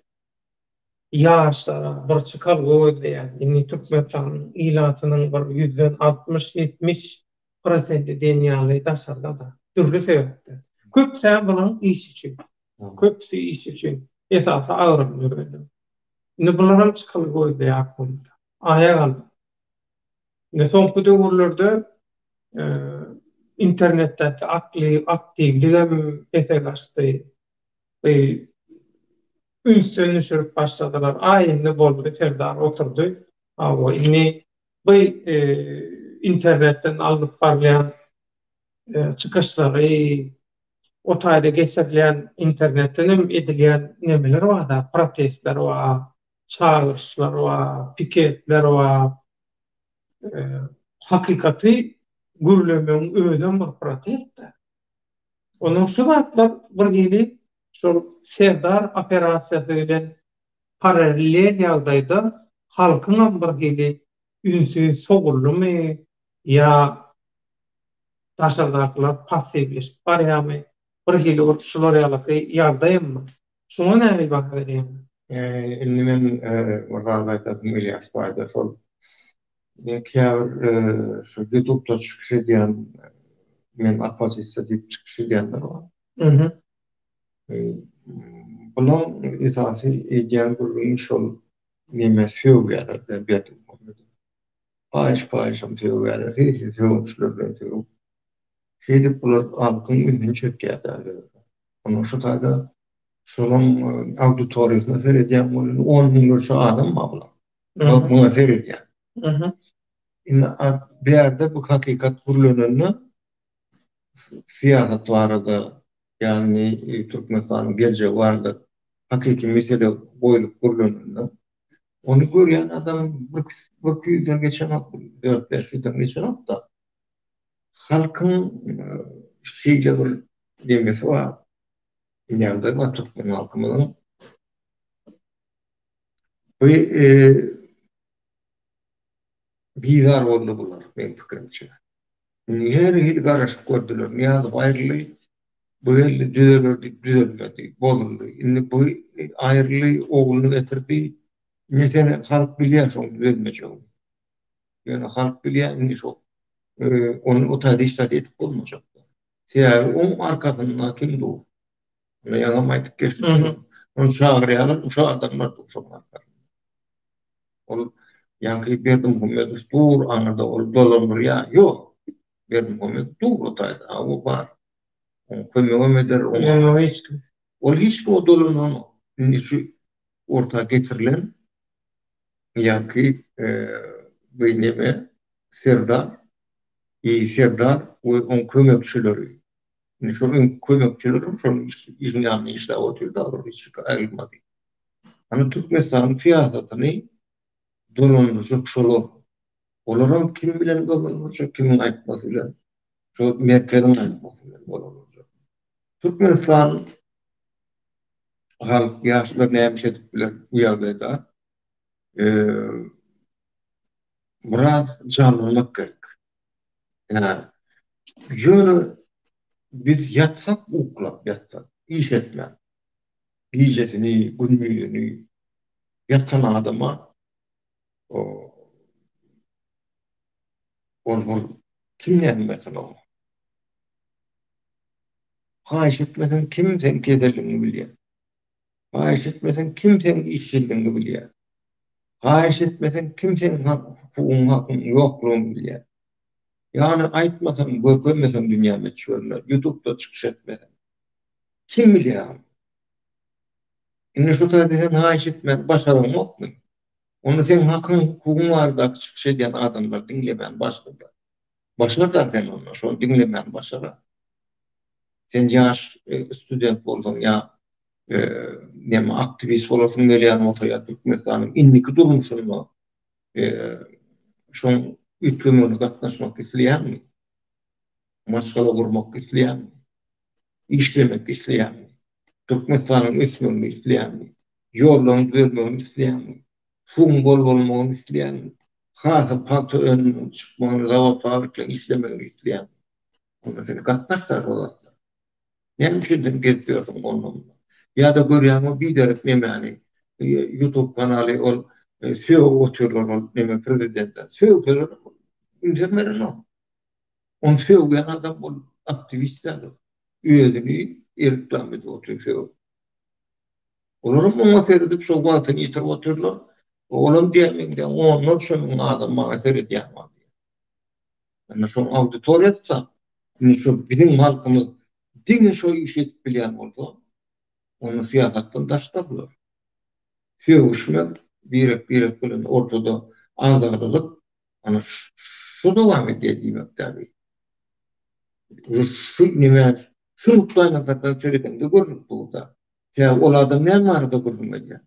ýaşlara bir çykalga gözleýän, indi Türkmenistanyň ilatynyň bir ýüzden 60, 70 prosenti diýen ýaly daşarda-da, dürli sebäpden. Köpüs-ä bulaň iş üçin. Köpüsi iş üçin. Esasy agramly bölegi. Indi bularam çykalga gözleýär aklynda. Aýak aldy. Indi soňky döwürlerde internetdäki aktiwligem pese gaçdy. Ünsden düşürip başladylar. Aý indi boldy Serdar oturdy. Hawa indi bu internetden alnyp barylýan. çykyşlary, o taýda geçirilýän internetden hem edilýän nemeler bar-da, protestler bar, çagyryşlar bar, piketler bar. Hakykaty gürlemegiň özem bir protest-dä. Onuň şu zatlar bir hili şol Serdar operasiýasy bilen parallel ýagdaýda halkyňam bir hili ünsi sowuldymy ýa daşardakylar passiwleşip barýarmy, bir hili bir şular ýalaky ýagdaýam bar. Şuňa nähili baha berýäňiz? Indi men bir zat aýdasym gelýär şu taýda şol käbir şu ýutubda çykyş edýän men oppozisiýa diýip çykyş edýänler bar. Bulaň esasy edýän gürrüňi şol neme sögýärler Berdimuhamedowy. Paýyş-paýyşam sögýärler, her hili sögünçler bilen sögüp. Şeýdip bular halkyň ünsüni çekýär-de özlerine. Onuň şu taýda şolaň auditoriýasyna seredýän welin on müňlerçe adam bar bular. Muňa seredýän. Indi bärde bu hakykat gürlenende syýasat barada, ýagny Türkmenistanyň geljegi barada hakyky mesele goýlup gürlenende ony görýän adam bir birki ýüzden geçenok, dört-bäş ýüzden geçenok-da. Halkyň şeýle bir nemesi bar, ýagdaýy bar türkmen halkymyzyň. Bu bizar boldy bular, meň pikirimçe. Indi her hili garaşyp gördüler. Nyýazow aýryldy, bu geldi düzeler diýip düzelmedi, bozuldy. Indi bu aýryldy, ogluny getirdi. Indi sen halk bilýär şoň düzelmejegini. Ýöne halk bilýär indi şo ony o taýda hiç zat edip bolmajak. Sebäbi oň arkasynda kim dur? Ony ýaňam aýdyp geçdim. Ony çagyrýarlar, şo adamlar dur şoň arkasynda. Ol ýaňky Berdimuhamedow dur aňyrda ol dolandyrýar. Ýok. Berdimuhamedow dur o taýda. A o bar. Oň kömegem eder oňa. Ýok hiç kim. Ol hiç kim o dolandyranok. Indi şu orta getirilen ýaňky bu neme Serdar i Serdar we oň kömekçileri. Indi şol öňki kömekçilerem şol işiň ýanynda işläp otyrdy, olar hiç aýrylmady. Hany Türkmenistanyň syýasatyny dolandyrjak şolar. Olaram kim bilen dolandyrjak, kimiň aýtmasy bilen? Şo merkeziň aýtmasy bilen dolandyrjak. Türkmenistan halk, ýaşlar näme iş edip biler bu ýagdaýda? Biraz janlanmak gerek. Ýa ýöne biz ýatsak, uklap ýatsak, iş etmän, gijesini, gündizini ýatan adama ol bir kim näme bersin oňa? Haýyş etmeseň kim seň keselligiňi bilýär? Haýyş etmeseň kim seň işsizligiňi bilýär? Haýyş etmeseň kim seň hukugyň hakyň ýoklugyny bilýär? Ýagny aýtmasaň görkezmeseň dünýä möçberinde ýutubda çykyş etmeseň kim bilýär ony? Indi şu taýda sen haýyş etmäni başaraňokmy? Onda seň hakyň hukugyň baradaky çykyş edýän adamlary diňlemäni başarda. Başarda sen onda şony diňlemäni başara. Sen ýaş student bolsaň ýa näme aktiwist bolasyň gelýän bolsa ýa Türkmenistanyň indiki durmuşynda şoň üýtgemegine gatnaşmak isleýäňmi? Maşgala gurmak isleýäňmi? Işlemek isleýäňmi? Türkmenistanyň ösmegini isleýäňmi? Ýollaryň düzelmegini isleýäňmi? Suwuň bol bolmagyny isleýäňmi? Hasyl pagta önüminiň çykmagyny, zawod-fabrikleriň işlemegini isleýäňmi? Onda sen gatnaş-da şol zatlara. Näme üçin sen gezip ýörsüň onda-munda? Ýa-da görýäňmi biderek nemäni, YouTube kanaly ol sögüp otyrlar ol neme prezidente. Sögseler ünsem berenok. Ony sögýän adam ol aktiwist däl ol. Özüni reklama edip otyr sögüp. Olaram oňa seredip şo wagtyny ýitirip otyrlar. Olam diýýär meň onlarça müň adam maňa seredýän bar diýýär. Indi şoň auditoriýasy indi şu biziň halkymyz diňe şo işi edip bilýän bolsa, onda syýasatdan daşda bular. Sögüşmek, birek-birek bilen ortada agzalalyk, ana şu dowam edýär diýmek däbi. Şu neme şu nukdaýnazardan seredeňde görnüp dur-da. Sebäbi ol adam näme barada gürrüň edýär?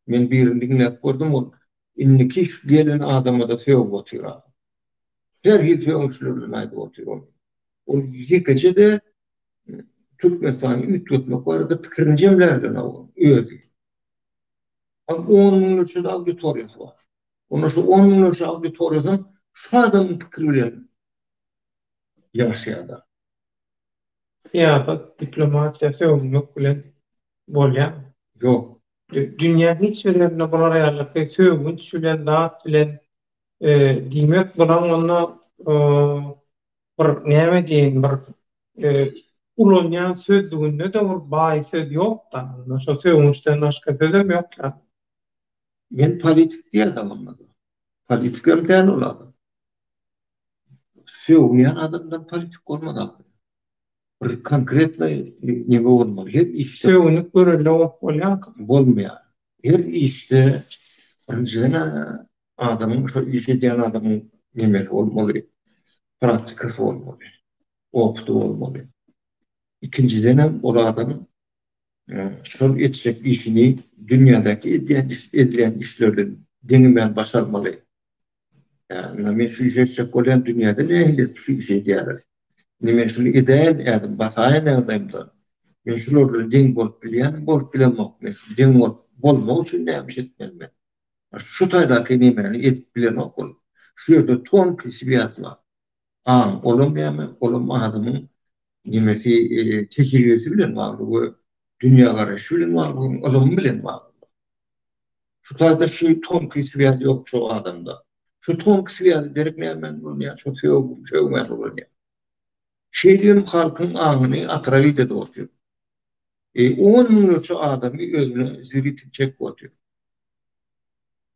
Men birini diňläp gördüm, ol indiki şu gelen adama-da sögüp otyr adam. Her hili sögünçler bilen aýdyp otyr ol. Ol ýekeje-de Türkmenistany üýtgetmek barada pikirini jemläp bilenok özi. Ol on müňlerçe-de auditoriýasy bar. Onda şu on müňlerçe auditoriýasam şu adamyň pikiri bilen ýaşaýar-da. Syýasat, diplomatiýa sögünmek bilen bolýarmy? Ýok. Dünýäň hiç bir ýerinde bular ýalyky sögünç bilen, zat bilen, diýmek bulaň onda bir näme diýeýin bir ulanýan sözlüginde-de bir baý söz ýok-da, onda şo sögünçden başga sözem ýok ýaly. Men politik diýen adamda. Politik hem däl ol adam. Sögünýän adamdan politik bolmaz ahyry. Bir konkretnyý neme bolmaly. Her işde. Sögünip görelde bolup bolýarka? Bolmaýar. Her işde birinjiden adamyň şo iş edýän adamyň nemesi bolmaly, praktikasy bolmaly, opyty bolmaly. Ikinjidenem ol adam şol etjek işini dünýädäki edýän edilýän işler bilen deňemän başarmaly. Ýa men şu işi etjek bolýan dünýäde nähili edip şu işi edýärler? Indi men şuny edäýen ädim basaýan ýagdaýymda men şular bilen deň bolup bilýänmi bolup bilemok men şu deň bolup bolmak üçin näme iş etmeli men? Şu taýdaky nemäni edip bilenok ol. Şu ýerde tonkiý swýaz bar. Aň, olam näme, olam adamyň nemesi, tejribesi bilen bagly we dünýägaraýşy bilen bagly, onuň ylymy bilen bagly. Şu taýda şu tonkiý swýaz ýok şo adamda. Şu tonkiý swýazy derek nämän ulanýar, şo sögmän ulanýar. Şeýdibem halkyň aňyny otrawit edip otyr. On müňlerçe adamy özüne zritel çekip otyr.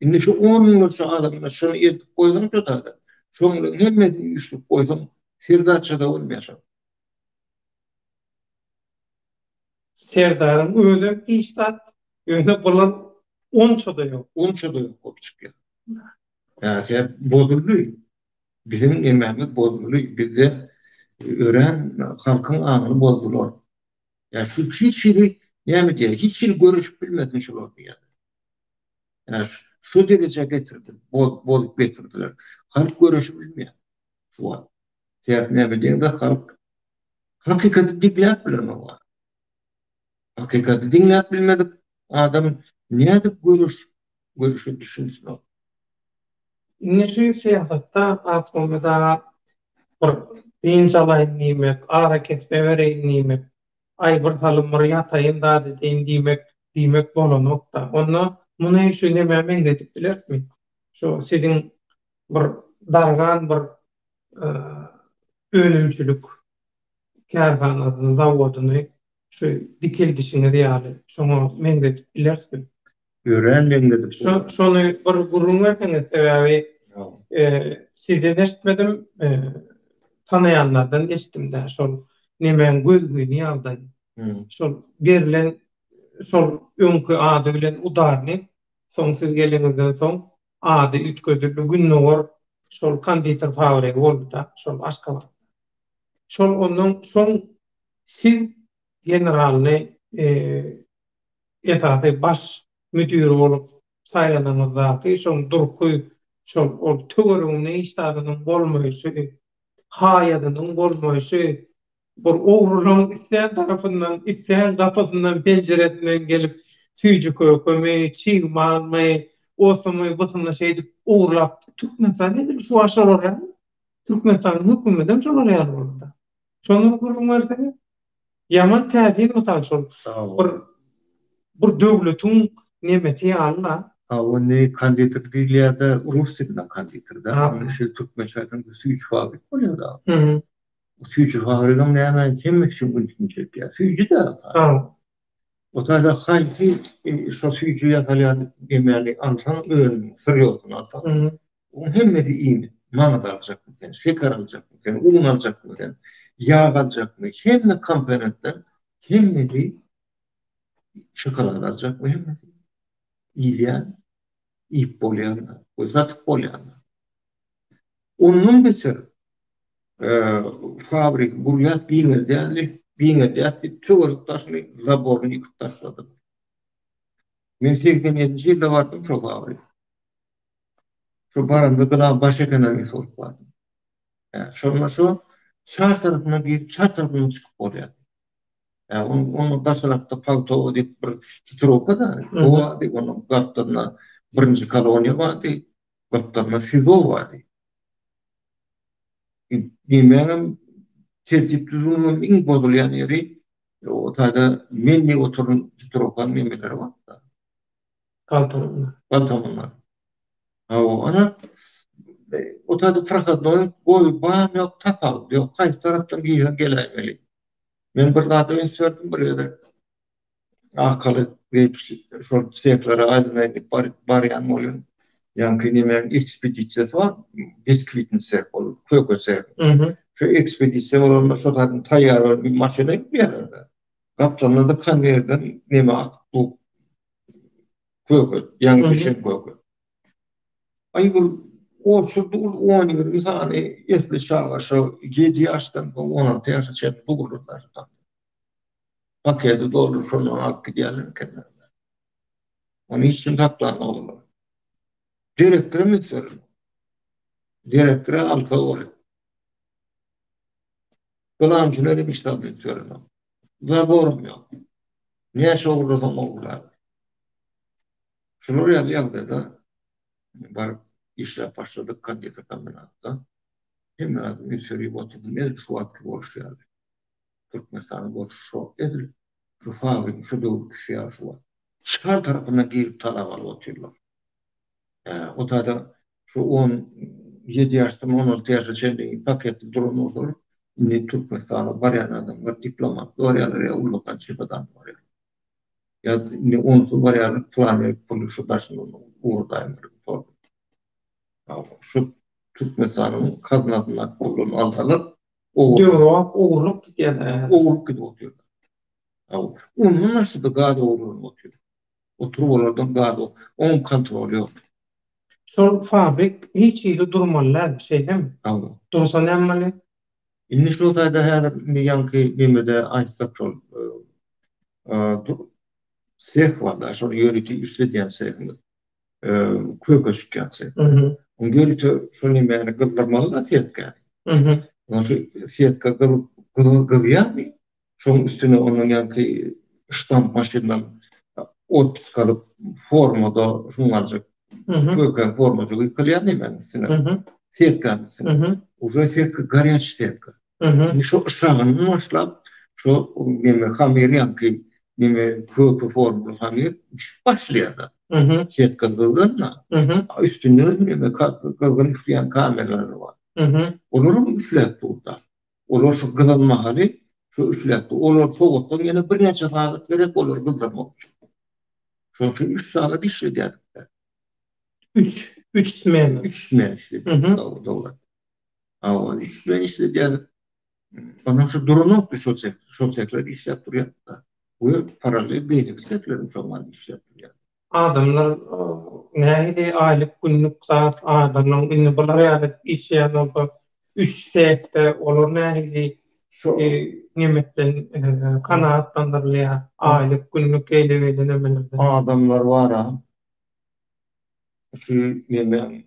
Indi şu on müňlerçe adamyna şuny eltip goýsaň şo taýda, şoňlaryň hemmesini üýşürip goýsaň, Serdarçada bolmaýar şol. Serdaryň özem hiç zat, ýöne bular onça-da ýok. Onça-da ýok bolup çykýar. Ýa sebäp bozuldy. Biziň nemämiz bozuldy. Bizde örän halkyň aňyny bozdular. Ýa şu hiç hili näme diýýär, hiç hili göreşip bilmesin şular diýýär. Ýa şu derejä getirdi, bozup getirdiler. Halk göreşi bilmeýär şu wagt. Sebäp näme diýeňde halk hakykaty diňläp bilenok. Hakykaty diňläp bilmedik adam nädip göreş göreşe düşünsin ol. Indi şu syýasatda Akmammet aga bir dynç alaýyn diýmek, arakesme bereýin diýmek, aý bir salym bir ýataýyn zat edeýin diýmek diýmek bolanok-da. Onda muny şu nämä meňzedip bilerismi? Şu siziň bir dargan bir önümçilik kärhanasyny, zawodyny şu dikeldişiňiz ýaly şoňa meňzedip bilerismi? Örän meňzedip bolar. Şony bir gürrüň berseňiz, sebäbi sizden eşitmedim, tanaýanlardan eşitdim-dä, şol nemäň gözgyny ýagdaý. Şol berlen şol öňki ady bilen udarnik, soň siz geleňizden soň ady üýtgedildi, Gündogar şol konditer fabrigi boldy-da, şol Aşgabatda. Şol ondan soň siz generalny esasy baş müdiri bolup saýlanyňyzdaky şoň durky, şol ol töwereginde hiç zadynyň bolmaýşy, haýadynyň bolmaýşy, bir ogrulaň islän tarapyndan, islän gapysyndan, penjiresinden gelip süýji-kökemi, çig malmy, osumy, busumy şeýdip ogurlap, Türkmenistan edil şu wagt şolar ýaly. Türkmenistanyň hökümedem şolar ýaly boldy-da. Şony bir gürrüň berseňiz. Ýaman täsin mysal şol. Bir bir döwletiň nemesi ýaly-la. A ony konditer diýilýär-de, rus dilinde konditer-de. Ony şu türkmençe aýdanda süýji fabrik bolýar-da. Süýji fabrigem näme, hemme kişiň ünsüni çekýär. Süýji-dä o taýda. O taýda haýsy şo süýji ýasalýan nemäni alsaň, önümiň syrýosyny alsaň, Oň hemmesi iýmit. Maňyz aljakmy sen, şeker aljakmy sen, un aljakmy sen, ýag aljakmy, hemme komponentler hemmesi şokolad aljakmy hemmesi iýilýän, iýip bolýan we satyp bolýan. Ondan beter. Fabriki gurýas, giňeldýäs diýip, giňeldýäs diýip, töwerek daşyny, zaboryny ýykyp taşladylar. Men 87-nji ýylda bardym şo fabrike. Şo baranda gylam baş ekonomist bolup bardym. Şonda şo çar tarapyndan girip, çar tarapyndan çykyp bolýar. Ýa onuň daşarakda Pagtowa diýip bir hitrowka da, o bardy, onuň gapdalynda birinji koloniýa bardy, gapdalynda SIZO bardy. Diýmänem tertip-düzgüniň iň bozulýan ýeri o taýda men diýip oturan hitrowkanyň nemeleri bar-da. Galtamanlar. Galtamanlar. Hawa, ana o taýda prohodnoý goý bam ýok, tapawut ýok. Haýsy tarapdan girseň geläýmeli. Men bir zada üns berdim bir gezek. Arkaly geýip şol sehlere aýlanaýyn diýip barýan bolýan. Ýaňky nemäň ekspedisiýasy bar, biskwitni seh ol, köke seh. Şu ekspedisiýa bolanda şo taýdan taýýar bir maşyna gitýärler-de. Gapdalynda-da konweýerden neme akyp dur. Köke, ýaňy bişen köke. Aý bul oturdy ol on-ýigrimi sany esli çaga şo ýedi ýaşdan soň 16 ýaşa çenli dogrular şu taýda. Paketi dolduryp şondan alyp gidýärler ekenler. Ony hiç kim saklanok olar. Direktora üns berenok. Direktora alkogol. Gylamçylara hiç zat üns berenok. Zaboram ýok. Näçe ogurlasaň ogurlar. Şular ýaly ýagdaýda baryp işläp başladyk konditer kombinatda. Hemme zady üns berip oturdym. Edil şu wagtky bolşy ýaly. Türkmenistanyň bolşy şo edil şu fabrigiň şu döwürkisi ýaly şu wagt. Çar tarapyndan girip talap alyp otyrlar. O taýda şu 17 ýaşdan 16 ýaşa çenli paketli duran bolsalar, indi Türkmenistana barýan adamlar diplomatly barýarlar ýa ullakan çemodanly barýarlar. Ýa indi onsuz barýarlar plan berip puly şu daşyndan ugradaýmaly. Şu Türkmenistanyň haznasyndaky pullaryny alsalar, Döwrebap ogurlyk gidýär. Ogurlyk gidip otyr. Ondan başga-da gaz ogurlanyp otyr. O turbalardan gaz, onuň kontroly ýok. Şol fabrik hiç hili durmaly däl, şeýdemi? Hawa. Dursa näme bolýar? Indi şu taýda häzir indi ýaňky nemede aýtsak şol seh bar-da, şol ýörite işledýän sehimiz. Köke çykýan seh. Oň ýörite şol nemäni gyzdyrmaly-da setkany. Ondan şu setka gyzýarmy? Şoň üstüne onuň ýaňky ştamp maşyndan ot çykaryp formada şuňňaljyk kökäň formajygy ýykylýar nemäniň üstüne. Setkanyň üstüne. Uje setka garýaç setka. Indi şo yşagyndan başlap şo neme hamyr ýaňky neme köke formaly hamyr bişip başlaýar-da. Setka gyzgyn-da. Üstünden neme gyzgyn üfleýän kameralary bar. Olaram üfläp dur-da. Olar şu gyzan mahaly şu üfläp dur. Olar sowatdan ýene birnäçe sagat gerek olary gyzdyrmak üçin. Şonuň üçin üç sagat işledýärdik. Üç, üç smena. Üç smena işledýärdik. Dogry, dogry. Hawa, üç smena işledýärdik. Ondan şu duranokdy şo seh, şo sehler işläp durýardy. We parallel beýleki sehler hem şoň bilen işläp durýardy. Adamlar nähili aýlyk günlük zat adamlaryň indi bular ýaly işleýän bolsa üç sehde olar nähili nemetden kanagatlandyrylýar aýlyk günlük eýle beýle nemelerden. Adamlar bara şu nemäň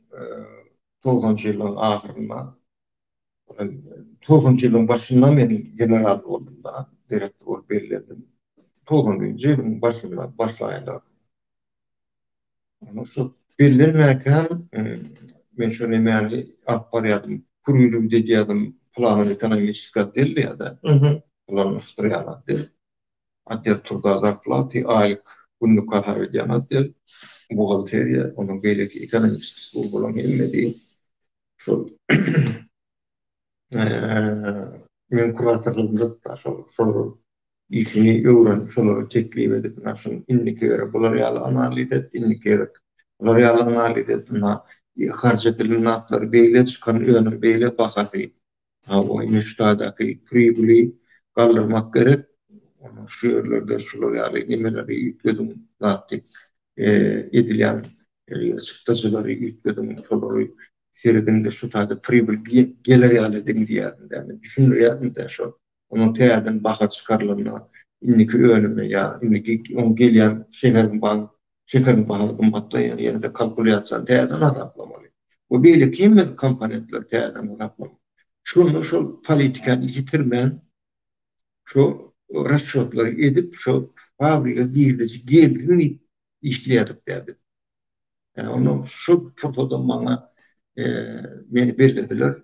togsanjy ýyllaryň ahyrynda Togsanjy ýylyň başynda men general boldum-da, direktor bolup bellendim. Togsanynjy ýylyň başynda, baş aýlar. Ondan şu bellenmäkäm men şo nemäni alyp barýardym, kurirowat edýärdim, planowo-ekonomiçeskiý otdel diýýär-de, planlaşdyrýan otdel. Otdel truda zarplaty, aýlyk, günlük hasap edýän otdel, buhgalteriýa, onuň beýleki ekonomiçeskiý službalaryň hemmesi Şol meň kuratorlygymda şol şol işini öwrenip şolara teklip edip ina şuny indiki gezek bular ýaly analiz et indiki gezek bular ýaly analiz et ina harç edilen zatlar beýle çykan önüm beýle bahasy hawa ine şu taýdaky pribuli galdyrmak gerek şu ýerlerde şular ýaly nemeleri üýtgediň zat diýip edilýän çykdajylary üýtgediň şolary. Serediň-de şu taýda pribyl geler ýaly ediň diýýärdim-dä men. Düşündirýärdim-dä şol. Onuň täzeden baha çykarylanda indiki önüme ýa indiki oň gelýän şekeriň baha şekeriň bahasy gymmatlaýar ýene-de kalkulýasiýany täzeden hasaplamaly. We beýleki hemme komponentleri täzeden hasaplamaly. Şonda şol politikany ýitirmän şo rasçotlary edip şo fabrige girdeji gelsin diýip işleýärdik-dä biz. Ýa ondan şo pursadam maňa meni bellediler.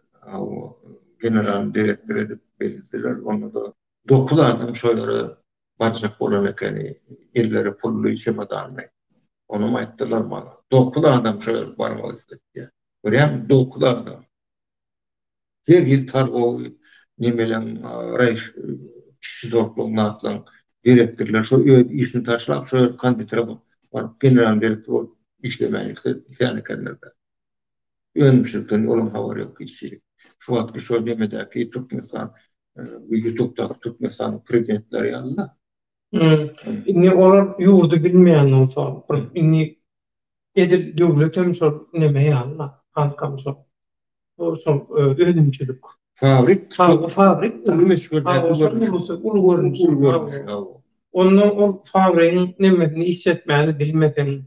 Generalnyý direktor edip bellediler. Onda-da dokuz adam şo ýere barjak bolan ekeni. Elleri pully, çemodanly. Onam aýtdylar maňa. Dokuz adam şo ýere barmak isledi diýýär. Görýäňmi, dokuz adam. Her hili targowy nemeleň raýş kişi tortlaň zatlaň direktorlar şo öz işini taşlap şo ýerde konditere baryp generalnyý direktor bolup işlemäni islän ekenlerde. Önümçilikden olaň habary ýok hiç hili. Şu wagtky şo nemedäki Türkmenistan bu ýutubdaky Türkmenistanyň prezidentleri ýaly-da. Indi olar ýurdy bilmeýän bolsa bir indi edil döwletem şol neme ýaly-da halkam şol. Şol önümçilik. Fabrik şol fabrik uly möçberdäki görnüş. Uly görnüş. Uly görnüş. Onda ol fabrigiň nemesini işletmäni bilmeseň,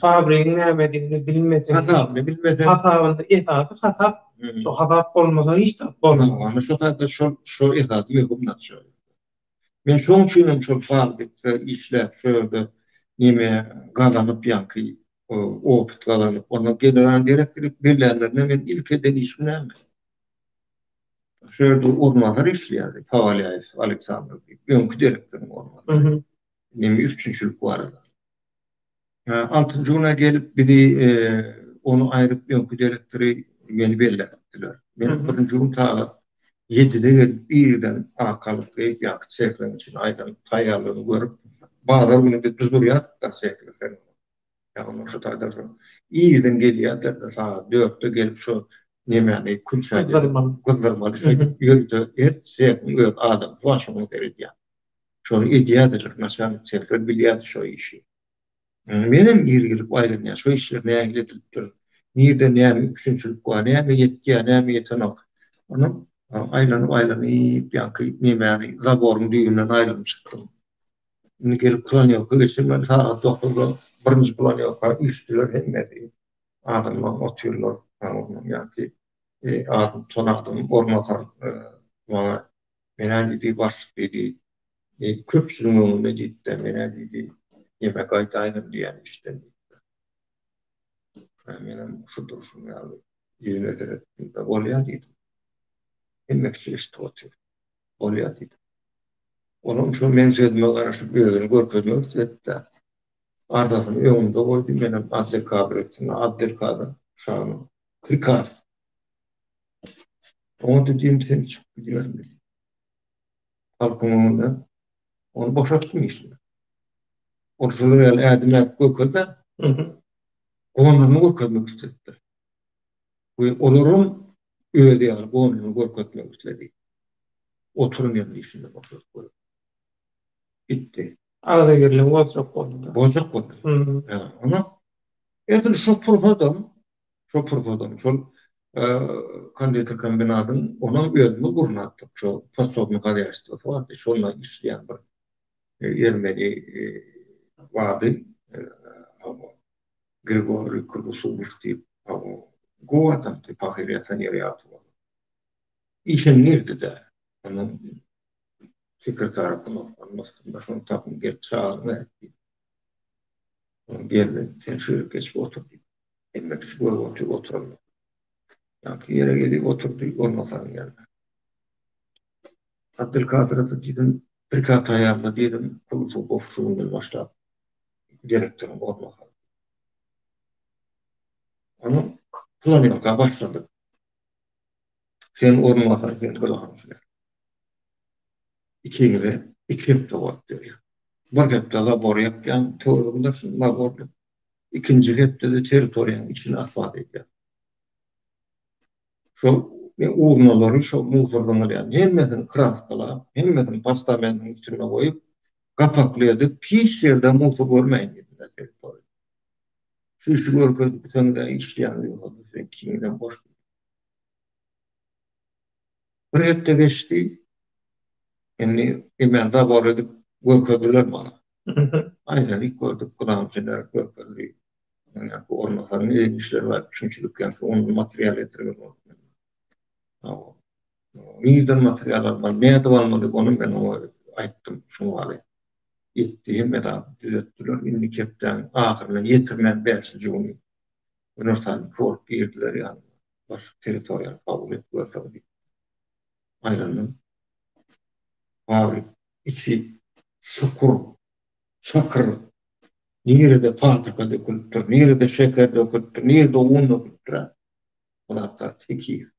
fabrigiň nämedigini bilmeseň, hasabyny bilmeseň, hasabyny esasy hasap, şo hasap bolmasa hiç zat bolmaz. Ana şo taýda şol şo esasy möhüm zat şo. Men şoň üçin hem şol fabrikde işläp, şo ýerde neme gazanyp ýaňky opyt gazanyp, ondan generalnyý direktor edip bellänlerinde men ilki eden işim näme? Şo ýerde orunbasar işleýärdi, Powalýaýew Aleksandr diýip, öňki direktoryň orunbasary. Neme üpjünçilik barada. Altynjy güne gelip bizi ony aýryp öňki direktory meni belläpdiler. Men birinji gün sagat ýedide gelip irden ak halat geýip ýaňky sehleriň içine aýlanyp taýýarlygyny görüp bazar güni biz düzürýärdik-de sehleri. Ýagny şu taýda şo irden gelýärdiler-de sagat dörtde gelip şo nemäni külçä gyzdyrmaly şeýdip ýörite her sehiň öz adamsy bar şoňa seredýän. Şony edýärdiler naçalnik sehler bilýärdi şo işi. Menem ir gelip aýlanýan, şo işler nähili edilipdir, nirde näme üpjünçilik bar, näme ýetýär, näme ýetenok. Onam aýlanyp-aýlanyp ýaňky nemäni, zaboryň düýbünden aýlanyp çykdym. Indi gelip planýorka geçirmeli, sagat dokuzda birinji planýorka üýşdüler hemmesi. Adamlar otyrlar, ondan ýaňky adyny tutan adam orunbasar maňa Men-ä diýdi, başlyk diýdi, köpçüligiň öňünde diýdi-de, men-ä diýdi, neme gaýdaýdym diýýän işden diýdi. Menem şu durşum ýaly ýüzüne seretdim-de, bolýa diýdim. Hemme kişi eşidip otyr. Bolýa diýdim. Olam şo meň sözüme garaşyp özüni görkezmek isledi-de, arzasyny öňümde goýdy, menem Abdelkadyr etdim. Abdelkadyr şanyň prikaz. Oňa diýdim, sen çykyp gidiber diýdim. Halkyň öňünde ony boşatdym işinden. Ol şular ýaly ädim ädip görkezdi. Gonuny görkezmek islediler. We olaram özi ýaly gonuny görkezmek isledi. Oturan ýerinde işinden boşadyp goýdy. Gitdi. Agzybirligi boljak boldy. Boljak boldy. Ona edil şo pursadam Şo pursadam şol konditer kombinatyň onam özümiz gurnapdyk. Şo podsobnyý hozýaýstwosy bardy. Şonda işleýän bir ermeni bardy. Grigoriý Kurgusubow diýip, gowy adamdy, pahyr ýatan ýeri ýagty bolan. Işe girdi-de, ondan sekretara knopkany basdym-da, şony tapyň gelip çagyryň äýt diýdim. Geldi, sen şu ýere geçip otur diýdi. Hemme kişi görüp otyr oturanlar. Ýaňky ýere gelip oturdy, orunbasaryň ýerine. Abdylkadyra-da diýdim, prikaz taýýarla diýdim, Kulusowow şu günden başlap direktoryň orunbasary. Onuň planýorka başladyk. Sen orunbasar, sen gulagymsyň. Ikiňize iki hepde wagt berýän. Bir hepde labor ýapýan, töweregini daşyny laborly. Ikinji hepdede territoriýanyň içini asfalt edýän. Şol urnalary şo musor zyňylýan hemmesini kraskalap, hemmesini postamentiň üstünde goýup, gapakly edip, hiç ýerde musor görmäýin diýdim territoriýada. Şu işi görkezip bilseňiz-ä işleýäňiz ýogsa siziň ikiňizem boş diýdi. Bir hepde geçdi. Indi emen zabor edip görkezdiler maňa. Aýlanyp gördük, glamçylar görkezdi. Ýa-da orunbasaryň eden işleri bar, üçünçilik ýa-da ondan material getirmeli boldy. Nirden material almaly, nädip almaly, ony men oňa aýtdym, şuň ýaly etdi, hemme zady düzetdiler. Indiki hepdäniň ahyryna ýetirmän bäşinji güni günortan iki bolup girdiler ýanyma. Başlyk territoriýany kabul et görseň diýip. Aýlandym. Fabrik içi çukur, çakyr. Nirede pagta dökülipdir, nirede şeker dökülipdir, nirede un dökülipdir. O zatlar tekiz.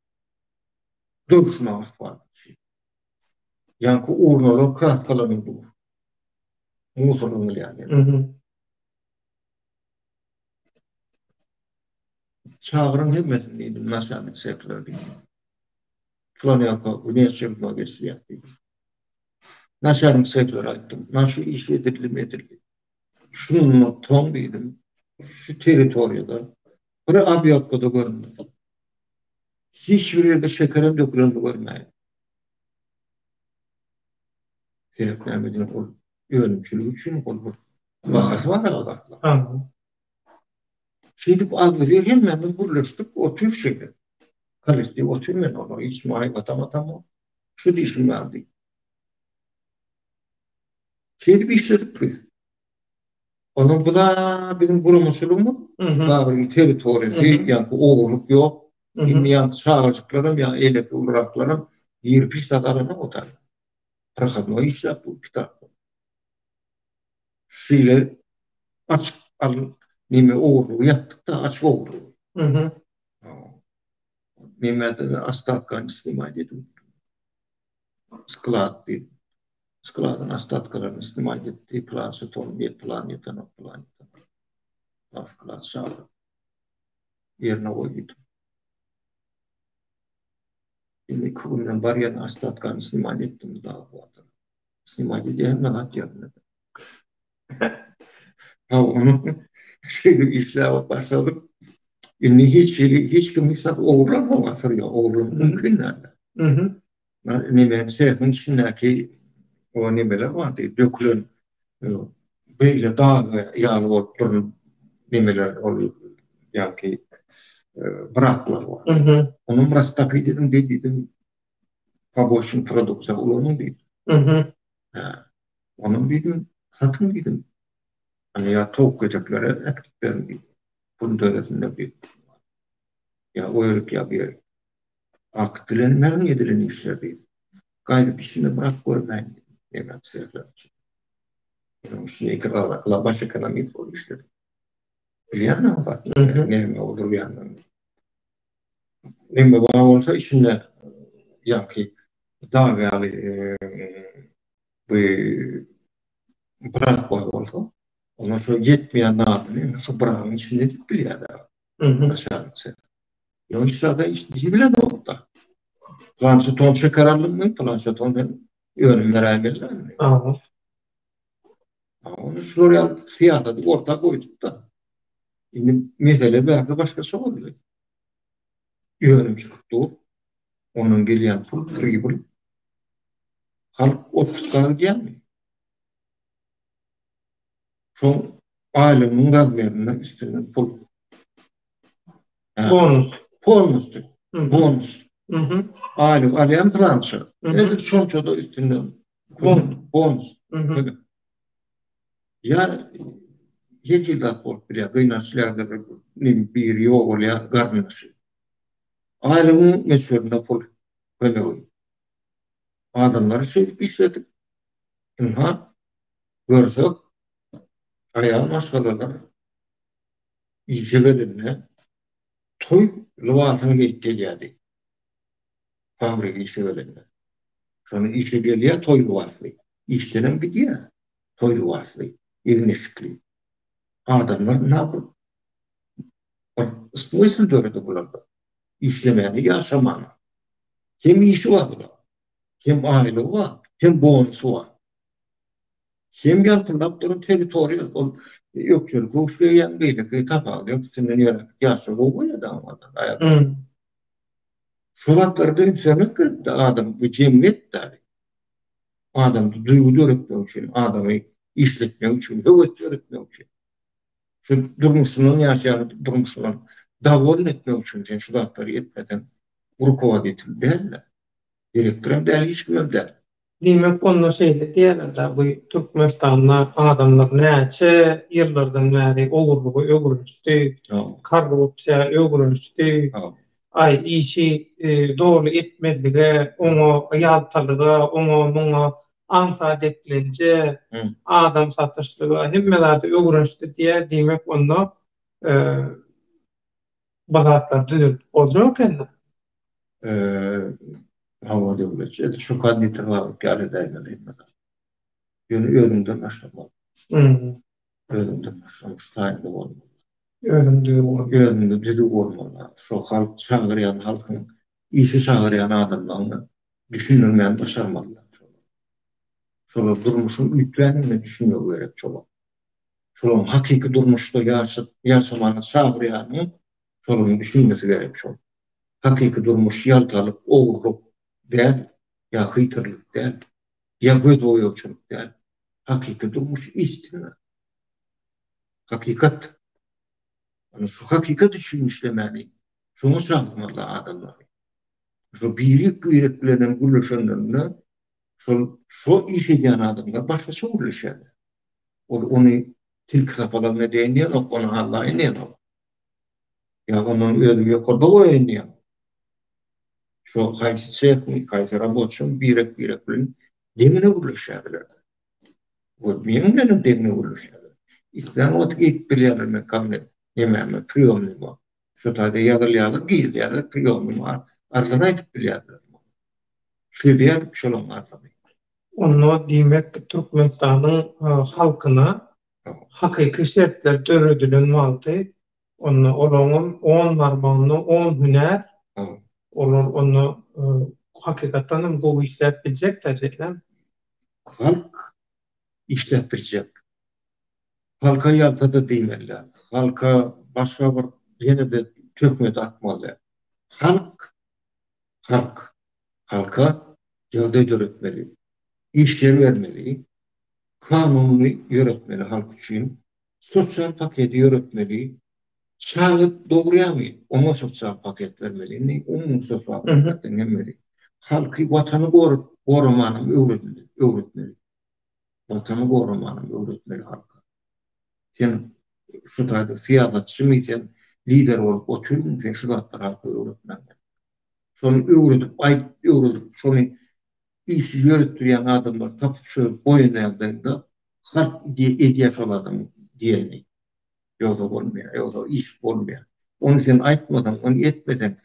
Döwşüne asfalt içi. Ýaňky urnalar kraskalanyp dur. Musor zyňylýan ýeri. Çagyryň hemmesini diýdim, naçalnik sehler diýdim. Planýorka wneçerednoý geçirýäs diýdim. Naçalnik sehlere aýtdym. Na şu iş edildimi edildi. Şundan soň diýdim, şu territoriýada bir obýotka-da görünmesin. Hiç bir ýerde şekerem dökülenini görmäýin. Sebäp näme diýen ol önümçilik üçin ol bir bahasy bar o zatlaryň. Şeýdip agzybir hemmämiz gürleşdik, otyr şeýdip. Kollektiw otyr men olara hiç kim aýyp atamok. Şu diýşim ýaly diýip. Şeýdip işledik biz. Ondan bu da biziň guramaçylygymyz, Babyryň territoriýasy, ýaňky ogurlyk ýok. Indi ýaňky çagajyklaram, ýa eýleki uluраklaram girip hiç zat alanok o taýdan. Prohodnoý işläp dur kitaplar. Şeýle açyk al neme ogurlygy ýapdyk-da, açyk ogurlygy. Nemede ostatkany snimat edip. Sklad diýip. Skladyň ostatkalaryny snimat etdi. Pylança ton diýip, pylan ýetenok, pylan ýetenok. Sklad çagyryp ýerine goý diýdim. Indi iki günden barýan ostatkany snimat etdim zawodda. Snimat edýän hemme zat ýerinde. Ha ony şeýdip işläp başladyk. Indi hiç hili hiç kim hiç zat ogurlanok asyr ýok. Ogurlamak mümkin däl. Neme sehiň içindäki o nemeler bardy, dökülen beýle dag ýaly bolup duran nemeler ol ýaňky braklar bar. Onuň rastopit ediň diýdim, poboçnyý produksiýa ulanyň diýdim. Onuň diýdim, satyň diýdim. Ýa towuk keteklere äkidip beriň diýdim. Pul döresinler diýdim. Ýa o ýerik ýa bu ýerik. Akt bilen näme edilen işler diýdim. Gaýdyp içinde brak görmäýin diýdim. Ýene sehler üçin. Onuň üçin iki gala baş ekonomist bolup işledim. Bilýän o zat. Näme oldurýanyny. Neme bar bolsa içinde ýaňky dag ýaly bu brak bar bolsa, onda şo ýetmeýän zadyny şu bragyň içinde edip bilýär-de. Naçalnik. Ýok hiç zada hiç diýibilenok-da. Pylança ton şeker aldyňmy, pylança ton sen önüm beräýmeli-dä indi. Aha. Ony şular ýaly syýasaty orta goýduk-da. Indi mesele bärde başgaça boldy. Önüm çykyp dur. Ondan gelýän pul, pribyl. Halk otpuska gidýärmi? Şoň aýlygynyň razmerinden üstünden pul. Bonus. Polnusty. Bonus. Aýlyk alýan pylança. Edil şonça-da üstünden bonus. Ýa ýedi zat bolup bilýär. Gynançly ýagdaýda biri ýogalýar, garyndaşy. Aýlygyň möçberinde pul kömegi. Adamlary şeýdip işledip, ynha, görsek, aýal maşgalalar işe gelende toý lybasyny geýip gelýärdi. Fabrige işe gelende. Şonda işe gelýär toý lybasly. Işdenem gidýär toý lybasly, egin-eşikli. Adamlar ynha bir bir smysl döredi bularda. Işlemäne, ýaşamana. Hem işi bar bularyň, hem aýlygy bar, hem bonusy bar. Hem ýalpyldap duran territoriýa ol. Ökjeli köwüş geýýäň, beýleki tapawudy ýok, üstünden ýöräp ýaşa gowy bolýar-da oňa-da, aýak. Şu zatlarda üns bermek gerek-de adam, bu jemgyýet-dä. Adamda duýgy döretmek üçin, adamy işletmek üçin, höwes döretmek üçin. Şu durmuşyndan ýaşaýan durmuşyndan dowolny etmek üçin sen şu zatlary etmeseň, rukowodetel däl-de, direktorem däl, hiç kimem däl. Diýmek onda şeýle diýýärler-dä, bu Türkmenistanda adamlar näçe ýyllardan bäri ogurlyga öwrenişdi, korrupsiýa öwrenişdi, aý işi doly etmezlige, oňa ýaltalyga, oňa muňa aňsat eklenje, adam satyşlyga hemme zada öwrenişdi diýýär, diýmek onda bu zatlary düzeldip boljak ekeni. Hawa Döwlet, edil şu konditer fabrik ýaly edäýmeli hemme zat. Ýöne özüňden başlamaly. Özüňden başlamaly, şu taýynda bolmaly. Özüň düzüw bolmaly. Özüňde düzüw bolmaly. Şo halk çagyrýan halkyň, işe çagyrýan adamlaryňa düşündirmäni başarmalylar şolar. Şolar durmuşyň üýtgändigine düşünmegi gerek şolar. Şolaryň hakyky durmuşda ýaşap, ýaşamana çagyrýanyň şolaryň düşünmesi gerek şol. Hakyky durmuş ýaltalyk, ogurlyk däl, ýa hyýtyrlyk däl, ýa gözboýagçylyk däl. Hakyky durmuş istina. Hakykat. Ana şu hakykat üçin işlemäni şoňa çagyrmaly adamlary. Şo birek-birek bilenem gürleşenlerinde şol şo iş edýän adamlar başgaça gürleşýärler. Ol ony tilki sapalagyna edeýin diýenok, ony aldaýyn diýenok. Ýa ondan özümi ýokarda goýaýyn diýenok. Şo haýsy sehmi, haýsy raboçyň birek-birek bilen deňine gürleşýärler. We meniň bilenem deňine gürleşýärler. Islän wagty girip bilýärler meň kabinet nemäme, priýomnyma. Şo taýda ýazylýarlar, girýärler, priýomnyma arzyny aýdyp bilýärler. Çözýärdik şolaň arzyny. Onda diýmek Türkmenistanyň halkyna hakyky şertler döredilen wagty onda olaňam on barmagynda on hünär olar onda hakykatdan hem gowy işläp biljekdä şeýlemi? Halk işläp biljek. Halka ýalta-da diýmeli däl. Halka başga bir ýene-de töhmet atmaly däl. Halk Halk. Halka ýagdaý döretmeli. Iş ýer bermeli. Kanuny ýöretmeli halk üçin. Sosial paketi ýöretmeli. Çaga dogurýarmy, oňa sosial paket bermeli. Indi umumy sosial paketleriň hemmesi. Halky watany goramanam öwretmeli. Watany goramanam öwretmeli halka. Sen şu taýda syýasatçymy sen lider bolup otyrmyň sen şu zatlary halka öwretmäň gerek. Şony öwredip aýdyp öwredip şony işi ýöretdirýän adamlary tapyp şöyle goýan ýagdaýyňda halk edýär şol adamyň diýenini. Ýogsa bolmaýar, ýogsa iş bolmaýar. Ony sen aýtmasaň, ony etmeseň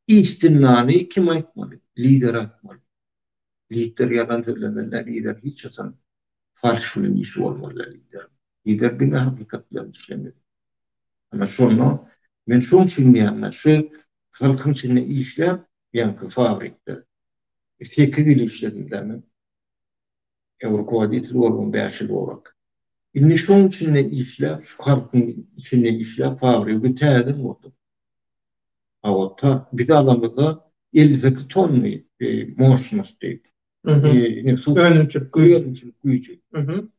istinany kim aýtmaly? Lider aýtmaly. Lider ýalan sözlemeli däl, lider hiç haçan falş bilen işi bolmaly däl lideriň. Lider diňe hakykat bilen işlemeli. Ana şonda men şoň üçin diýýän-de, şu halkyň içinde işläp, ýaňky fabrikde sekiz ýyl işledim-dä men. Rukovoditelь boldum bäş ýyl gowrak. Indi şoň içinde işläp, şu halkyň içinde işläp fabrigi täzeden gurdum. Hawa, ta biz alamyzda 58 tonny moşnosty. Önümçilik güýji. Önümçilik güýji.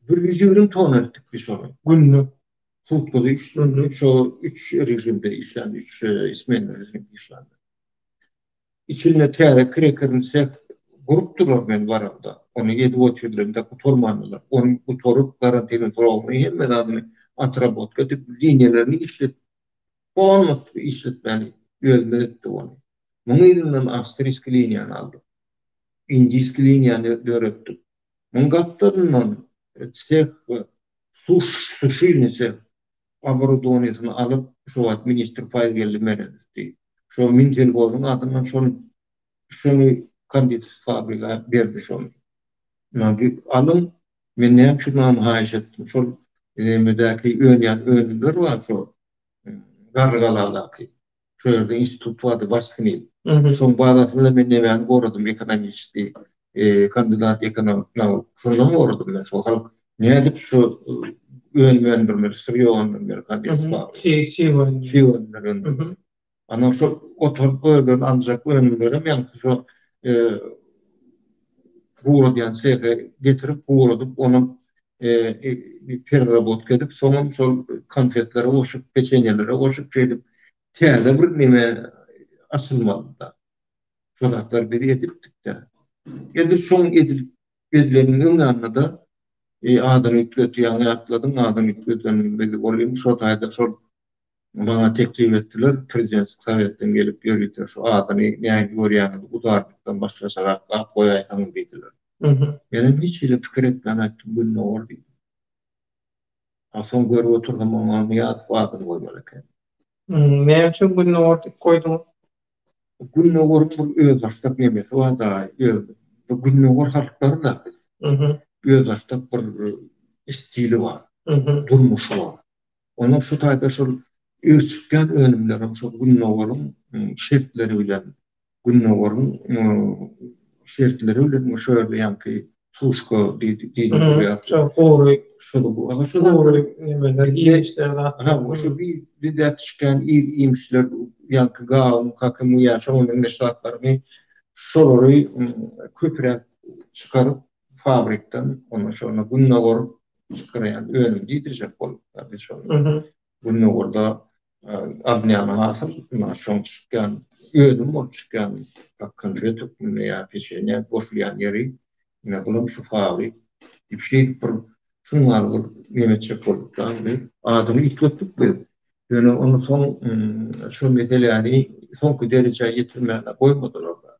120 tonna etdik biz şony. Günde. Sutkada üç tonna, şo üç režimde işlendi, üç smenli režimde işlendi. Içinde täze krekerni seh gurupdyrlar men baramda. Ony edip otyrlar, gutarmandylar. Ony gutaryp, garantinny srogyny, hemme zadyny otrabotka edip, liniýalaryny işletip, Polnostýu işletmäni özümiz etdik ony. Muň yzyndan awstriýski liniýany aldyk. Indiýski liniýany döretdik. Muň gapdalyndan seh suş suşilnyý seh oborudowaniýasyny alyp, şo wagt ministr Paýzgeldi Meredowdy. Şo Minselhozyň adyndan şony şony konditer fabriga berdi şony. Alyň, men näme üçin ony haýyş etdim, şol nemedäki önýän önümler bar şo Garrygaladaky. Şo ýerde institut bardy, Baskinil. Şoň bazasynda men nemäni goradym, ekonomiçeskiý kandidat ekonomik nauk. Şondan goradym men şo halk nädip şo. Önüm öndürmeli, syrýo öndürmeli, konditer fabrigi. Çig, çig önüm. Çig önümler öndürmeli. Ana şol oturyp özlerini aljak önümlerem ýaňky şo guradýan sehe getirip guradyp onam pererabotka edip soňam şol konfetlere goşup peçenýelere goşup şeýdip täze bir neme açylmalyda. Şo zatlary biz edipdik-de. Edil şoň edilip edileniniň öň ýanynda-da adyny üýtgetdi ýaňy ýatladyň adyny üýtgedenini biz bolýyn şo taýda şol Maňa teklip etdiler, Prezidentski sowetden gelip ýörite şu adyny nähili görýäňiz, udarnikden başgaçarak at goýaýsaňyz diýdiler. Menem hiç hili pikir etmän aýtdym, Gündogar diýdim. A soň görüp otursam oňa Nyýazow adyny goýmaly eken. Näme üçin Gündogar diýip goýduňyz? Gündogaryň bir özbaşdak nemesi bar-da, öz Gündogar halklary-da biz. Özbaşdak bir stili bar, durmuşy bar. Onuň şu taýda şol öz çykýan önümleriň şol gündogaryň şertleri bilen, gündogaryň şertleri bilen we şu ýerde ýaňky suşka diýip durýar. Şol gury şol gury nemeler, iýmişler zatlar. Ha, şu bizde çykýan ir-iýmişler, ýaňky gawun, kakamy ýa şoňa meňzeş zatlaryny şolary köpräk çykaryp fabrikden, ondan şonda gündogar çykarýan önüm diýdirjek bolupdyr biz şony. Gündogarda alynýan hasyl, şoň çykýan önüm bolup çykýan konfet hökmünde ýa peçenýä goşulýan ýeri, ine bulam şu fabrik diýip şeýdip bir şuň ýaly bir neme etjek bolduk-da biz. Adyny üýtgetdik biz. Ýöne ony soň şu meseläni soňky derejä ýetirmäne goýmadylar-da.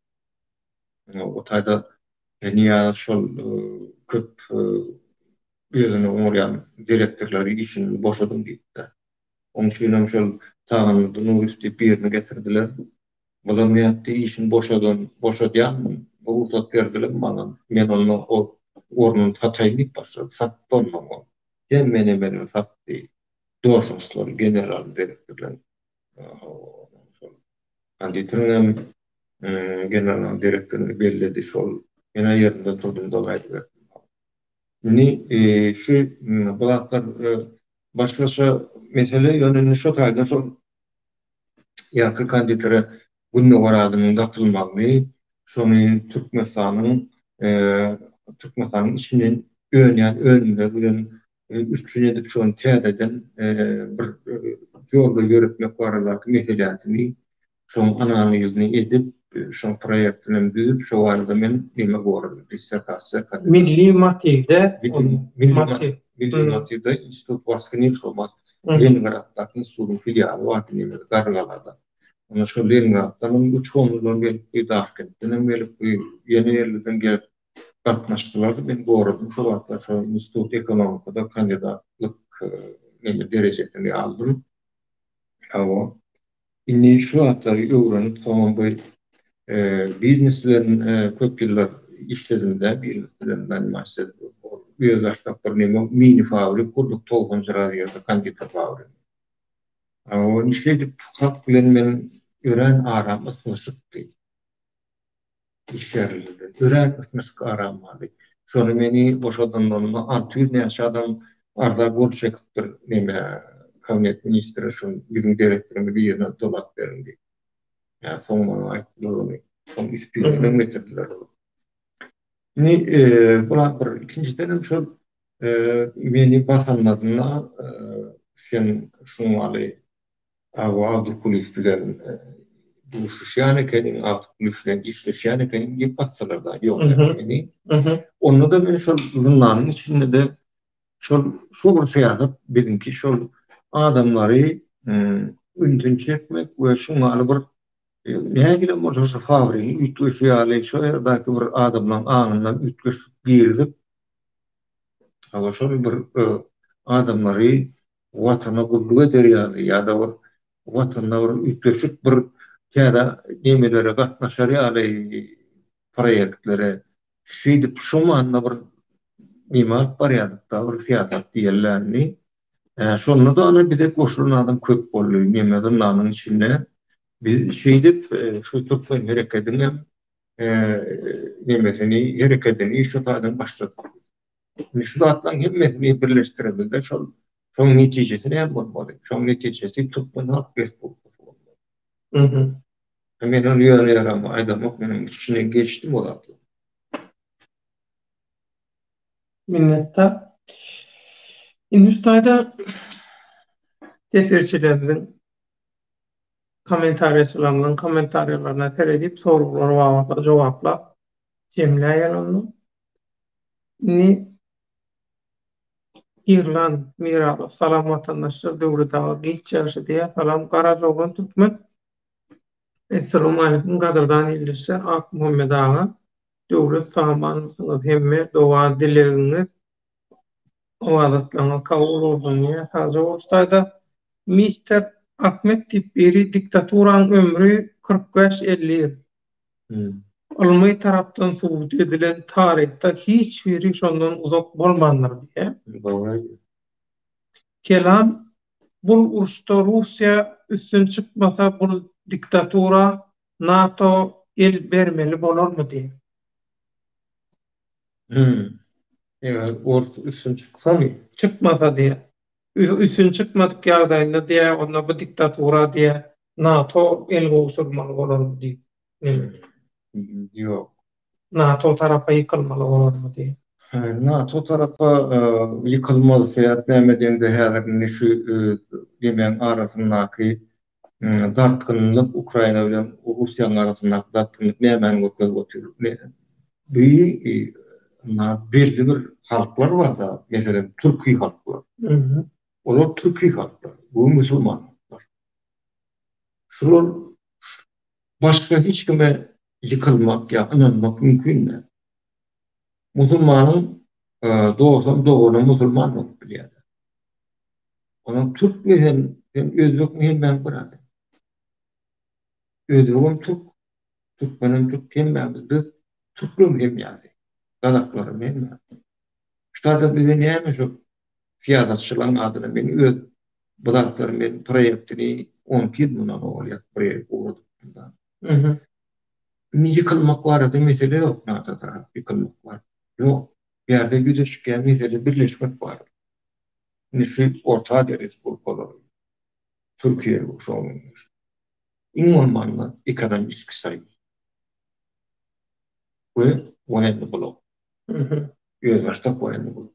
O taýda Nyýazow şol köp özüni oňarýan direktorlary işinden boşadyň diýipdir. Oň üçinem şol Taganmyrat Nuryýew diýip birini getirdiler. Bulam nätdi, işini boşadan, boşadýanmyň, rugsat berdiler maňa, men onda o ornuny sataýyn diýip başlady. Satdy onnoň ol. Hemme nemeleri satdy. Dožnostlary, generalnyý direktorlaryň. Şol konditeriňem generalnyý direktoryny belledi şol. Men-ä ýerimden turdum-da gaýdyberdim. Indi şu bu zatlar başgaça mesele, ýöne indi şo taýda şol ýaňky konditere Gündogar adynyň dakylmagyny, şony Türkmenistanyň Türkmenistanyň içinden önýän önümler bilen üpjün edip, şony täzeden bir ýolda ýöretmek baradaky meselesini, şoň analizini edip, şoň proýektini düzüp, şo barada men neme goradym, dissertasiýa kandidat. Milli motiwde, Milli motiwde institut Waskini şo Leningraddaky institutyň filialy bardy nemede Garrygalada. Onda şo Leningraddan hem uçgonlylar gelipdi, Daşkentden hem gelipdi, ýene ýerlerden gelip gatnaşdylar. Men goradym şo wagtlar şo institut ekonomikada kandidatlyk neme derejesini aldym. Hawa. Indi şu zatlary öwrenip soňam bu biznes bilen köp ýyllar işledim-de, biznes bilen zanimatsiýa özbaşdak bir neme mini fabrik gurduk togsanjy razýerda konditer fabrigi. Hawa, şeýdip halk bilen men örän aram ysnyşypdy. Işgärler bilen örän ysnyşyk aram bardy. Şony meni boşadanlarynda 600 näçe adam arza gol çekipdir neme kabinet ministre şuny biziň direktorymyzy ýerine dolap beriň diýip. Ýa soň maňa aýtdylar ony. Soň ispirinem getirdiler olar. Indi bular bir ikinjiden hem şol meni basanlarynda sen şuň ýaly Awa Abdykulyýew bilen duşuşýan ekeniň, Abdykulyýew bilen işleşýän ekeniň diýip basdylar-da, ýok meni. Onda-da men şol zyndanyň içinde-de şol şu bir syýasat biziňki şol adamlary ünsüni çekmek we şuň ýaly bir nähilem bolsa şu fabrigiň üýtgeşi ýaly şo ýerdäki bir adamlaryň aňyndan üýtgeşik girizip, şol bir adamlary Watana gulluk eder ýaly ýa-da bir Watanda bir üýtgeşik bir täze nemelere gatnaşar ýaly proýektlere şeýdip şo manyda bir neme alyp barýardyk-da bir syýasat diýerlänini. Şonda-da ana bize goşulan adam köp boldy neme zyndanyň içinde. Biz şeýdip şu türkmen herekediňem nemesini herekedini şu taýdan başlatdyk. Indi şu zatlaryň hemmesini birleşdirenimizde şol. Şoň netijesi näme bolmaly? Şoň netijesi Türkmen Halk Respublikasy bolmaly. Men ony ýöne ýere aýdamok, meniň içinden geçdim o zatlar. Minnetdar. Indi şu taýda teswirçilerimiziň kommentariýaçylarymyzyň kommentariýalaryna seredip soraglar babatda jogaplap jemläýeli onda. Indi Irlan Miradow salam watandaşlar Döwlet aga giç ýagşy diýýär salam Garajoglan Türkmen Essalawmaleýkum gadyrdan ildeşler Akmuhammet aga Döwlet samanmysyňyz hemme doga dilegiňiz ybadatlaryňyz kabul bolsun diýýär sagja bol ştaýda Mister Ahmet diýip biri diktaturaň ömri 45 50 ýyl Ylmy tarapdan subut edilen taryhda hiç biri şondan uzak bolmandyr diýýär. Kelam bul uruşda Russiýa üstün çykmasa bul diktatura NATO el bermeli bolarmy diýýär. Hum. Eger ors üstün çyksamy? Çykmasa diýýär. Üstün çykmadyk ýagdaýynda diýýär, onda bu diktatura diýýär, NATO el gowşurmaly bolarmy diýip. Ýok. NATO tarapa ýykylmaly bolarmy diýip. NATO tarapa ýykylmaz, sebäp näme diýeňde häzir indi şu nemäň arasyndaky dartgynlyk Ukraina bilen Russiýanyň arasyndaky dartgynlyk nämäni görkezip otyr? Bu belli bir halklar bar-da, meselem türki halklar. Olar türki halklar, bu musulman halklar. Şular Başga hiç kime ýykylmak ýa ynanmak mümkin däl. Musulmanyň dostam, doganam musulman bolup bilýär. Onuň türkmi sen, sen özbekmi hemmäň bir adam. Özbegem türk, türkmenem türk hemmämiz biz türkleriň hemýasy, gazaklaryň hemmäsi. Şu bize näme şu syýasatçylaryň adyna men öz bu zatlary men proýektini 12 ýyl mundan owal ýazyp bir ýere ugradypdym da. Indi ýykylmak barada mesele ýok NATO tarap ýykylmak bar. Ýok. Bu ýerde ýüze çykýan mesele birleşmek barada. Indi şu Orta Aziýa respublikalary, Türkiýe şoňa meňzeş. Iň bolmanda ekonomiki soýuz we woýenny blok. Özbaşdak woýenny blok.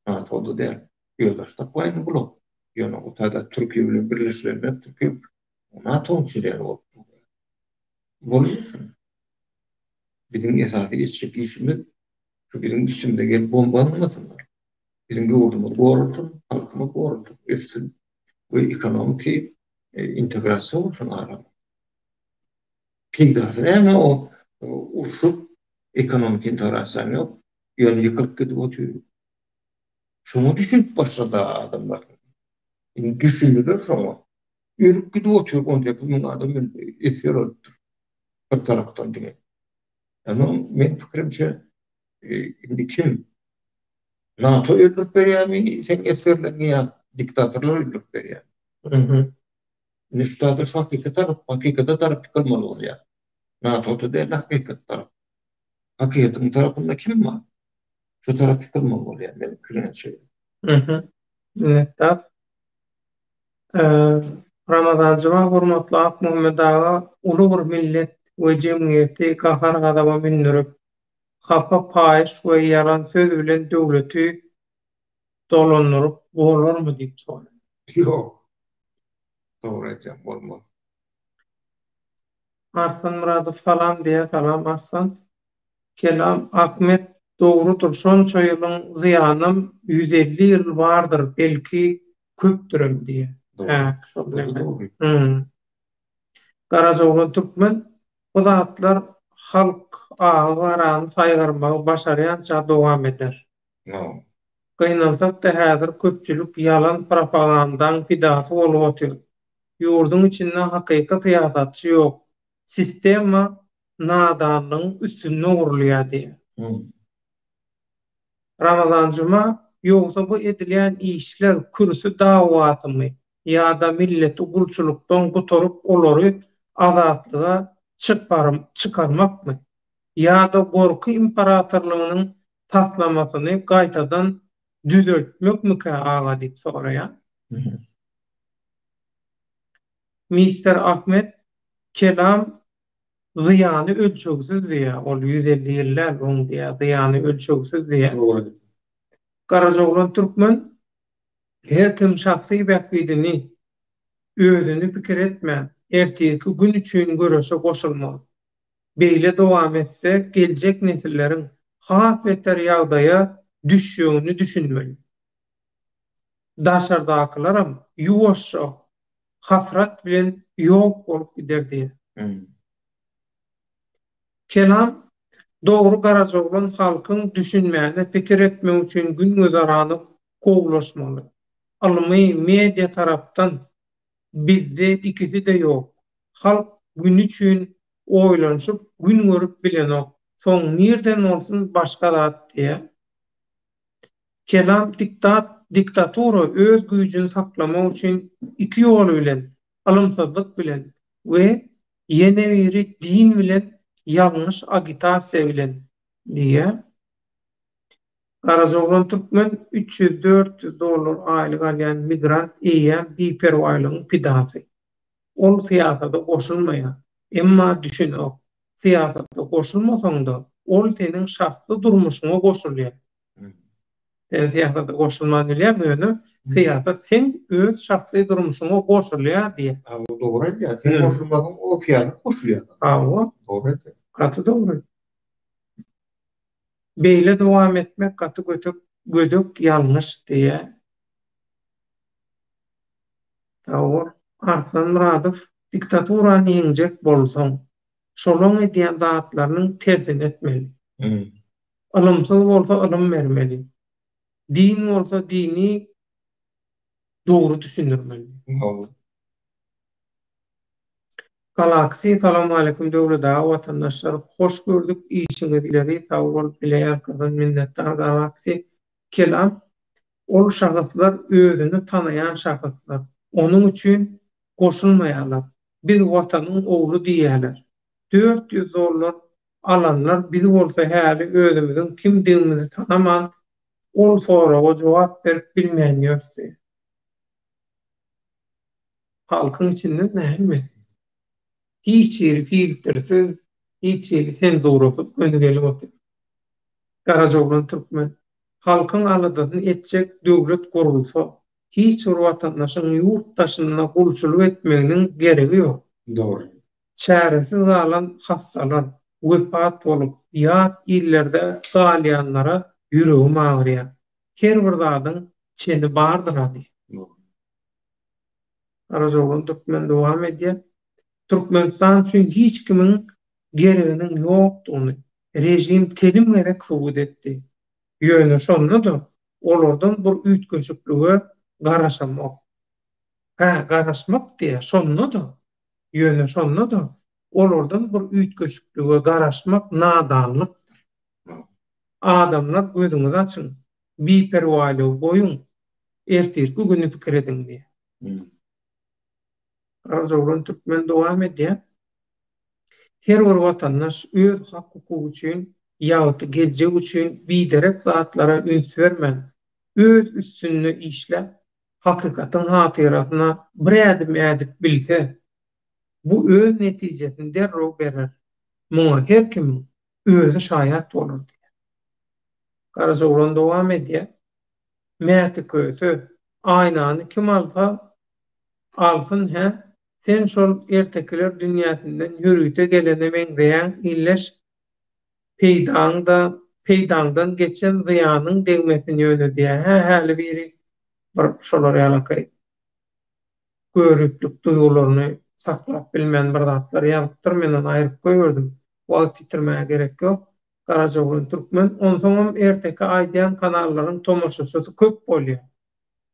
NATO-da däl. Özbaşdak woýenny blok. Ýöne o taýda Türkiýe bilen birleşilende Türkiýe NATO-nyň çleni bolup durýar. Bolmasyn. Biziň esasy etjek işimiz şu biziň üstümize gelip bomba zyňmasynlar. Biziň ýurdumyz goralsyn, halkymyz goralsyn, össün we ekonomiki integrasiýa bolsun aramyzda. Peýdasy näme o urşup ekonomiki integrasiýaň ýok, ýöne ýykylyp gidip otyr. Şoňa düşünip başlady adamlar. Indi düşündiler şoňa. Ölüp gidip otyr 18 müň adam öldi, esger ölüpdir. Bir tarapdan diňe. Ýöne men pikirimçe indi kim NATO öldürip berýärmi seň esgerleriňi ýa diktatorlar öldürip berýärmi? Indi şu taýda şu hakyky tarap, hakykata tarap ýykylmaly bolýar. NATO-da däl, hakykat tarap. Hakykatyň tarapynda kim bar? Şu tarap ýykylmaly bolýar, meniň pikirimçe. Minnetdar. Ramazan Juma hormatly Akmuhammet aga uly bir millet we jemgyýeti gahar-gazaba mündürip, hapa paýyş we ýalan söz bilen döwleti dolandyryp bolarmy diýip soraýar. Ýok. Dogry aýtýaň, bolmaz. Arslan Myradow salam diýýär, salam Arslan. Kelam Ahmet dogrudyr şonça ýylyň zyýanam 150 ýyl bardyr belki köpdürem diýýär. Hä, şol näme. Garajaoglan Türkmen bu zatlar halk agy garany saýgarmagy başarýança dowam eder. Gynansak-da häzir köpçülik ýalan propagandaň pidasy bolup otyr. Ýurduň içinde hakyky syýasatçy ýok. Sistema nadanlygyň üstünde gurulýar diýýär. Ramazan Juma, Ýogsa bu edilýän işler kürsi dawasymy ýa-da milleti gulçulykdan gutaryp olary azatlyga çykarmakmy? Ýa-da gorky imperatorlygynyň taslamasyny gaýtadan. düzeltmekmikä aga diýip soraýar. Mister Ahmet Kelam zyýany ölçegsiz diýýär, ol 150 ýyl däl oň diýýär, zyýany ölçegsiz diýýär. Dogry. Garajaoglan Türkmen her kim şahsy bähbidini, özüni pikir etmän, ertirki gün üçin göreşe goşulmaly. Beýle dowam etse geljek nesilleriň has beter ýagdaýa düşjegini düşünmeli. Daşardakylaram ýuwaşja hasrat bilen ýok bolup gider diýýär. Kelam dogry Garajaoglan halkyň düşünmäne pikir etmek üçin gün güzerany gowulaşmaly. Ylmy, media tarapdan bizde ikisi-de ýok. Halk güni üçin oýlanyşyp gün görüp bilenok. Soň nirden bolsun başga zat diýýär. Kelam diktat diktatura öz güýjüni saklamak üçin iki ýoly bilen, ylymsyzlyk bilen we ýene biri din bilen ýalňyş agitasiýa bilen diýýär. Garajaoglan türkmen 300-400 dollar aýlyk alýan migrant eýýäm biperwaýlygyň pidasy. Ol syýasata goşulmaýar. Emma düşünok. Syýasata goşulmasaň-da, ol seniň şahsy durmuşyňa goşulýar. Sen syýasata goşulman bilýäň, ýöne syýasat seň öz şahsy durmuşyňa goşulýar diýýär. Hawa, dogry aýdýar. Sen goşulmasaň, o syýasat goşulýar. Hawa. Dogry aýdýar. Gaty dogry. Beýle dowam etmek gaty gödek, gödek ýalňyş diýýär. Sag bol. Arslan Myradow diktaturany ýeňjek bolsaň, şolaň edýän zatlarynyň tersini etmeli. Ylymsyz bolsa ylym bermeli. Din bolsa dini dogry düşündirmeli. Galaxy Salamaleýkum Döwlet aga watandaşlar hoş gördük işiňiz ileri sag bol bile ýalkasyn minnetdar Galaxy Kelam ol şahyslar özüni tanaýan şahyslar onuň üçin goşulmaýarlar biz watanyň ogly diýýäler 400 dollar alanlar biz bolsa häli özümiziň kimdigimizi tanaman ol soraga jogap berip bilmän ýörsi. Halkyň içinden näme? Hiç hili filtrsiz, hiç hili senzurasyz göni gelip otyr. Garajaoglan türkmen. Halkyň aladasyny etjek döwlet gurulsa, hiç bir watandaşyň ýurt daşynda gulçulyk etmeginiň geregi ýok. Dogry. Çäresiz galan hassalar, wepat bolup, ýat illerde galýanlara ýüregim agyrýar. Her bir zadyň çeni bardyr-a diýip. Garajaoglan Türkmen dowam edýär. Türkmenistan üçin hiç kimiň gereginiň ýokdugyny režim telim gezek subut etdi. Ýöne şonda-da olardan bir üýtgeşiklige garaşamok. Hä, garaşmak diýýär, şonda-da Ýöne şonda-da olardan bir üýtgeşiklige garaşmak nadanlykdyr. Adamlar gözüňizi açyň, biperwaýlygy goýuň, ertirki güni pikir ediň diýýär. Garajaoglan Türkmen dowam edýär. Her bir watandaş öz hak-hukugy üçin, ýagty geljek üçin biderek zatlara üns bermän, öz üstünde işläp, hakykatyň hatyrasyna bir ädim ädip bilse, bu öz netijesini derrew berer. Muňa her kimiň özi şaýat bolar diýýär. Garajaoglan dowam edýär, Mäti Köse, Aýnany kim alsa, alsyn, hä? Sen şol ertekiler dünýäsinden ýörite gelene meňzeýäň, illeş. Peýdaň-da, peýdaňdan geçen zyýanyň degmesin ýöne diýýär. Hä, häli biri bir şolar ýalaky göriplik duýgularyny saklap bilmän bir zatlar ýazypdyr, men ony aýryp goýberdim. Wagt ýitirmäge gerek ýok. Garajaoglan Türkmen. Onsoňam erteki aýdýan kanallaryň tomaşaçysy köp bolýar.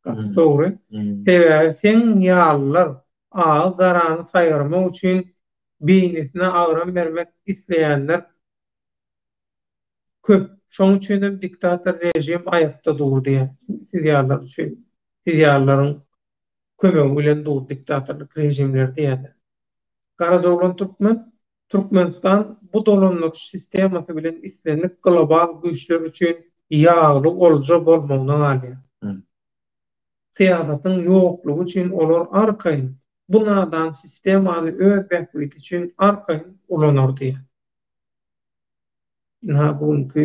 Gaty dogry. Sebäbi seň ýalylar agy garany saýgarmak üçin beýnisine agram bermek isleýänler köp. Şoň üçinem diktator režim aýakda dur diýýän. Siz ýalylar üçin, siz ýalylaryň kömegi bilen dur diktatorlyk režimleri diýýärler. Garajaoglan Türkmen, Türkmenistan bu dolandyryş sistemasy bilen islendik global güýçler üçin. Ýagly olja bolmagyna galýar. Syýasatyň ýoklugy üçin olar arkaýyn bu nadan sistemany öz bähbidi üçin arkaýyn ulanar diýýär. Ynha bu günki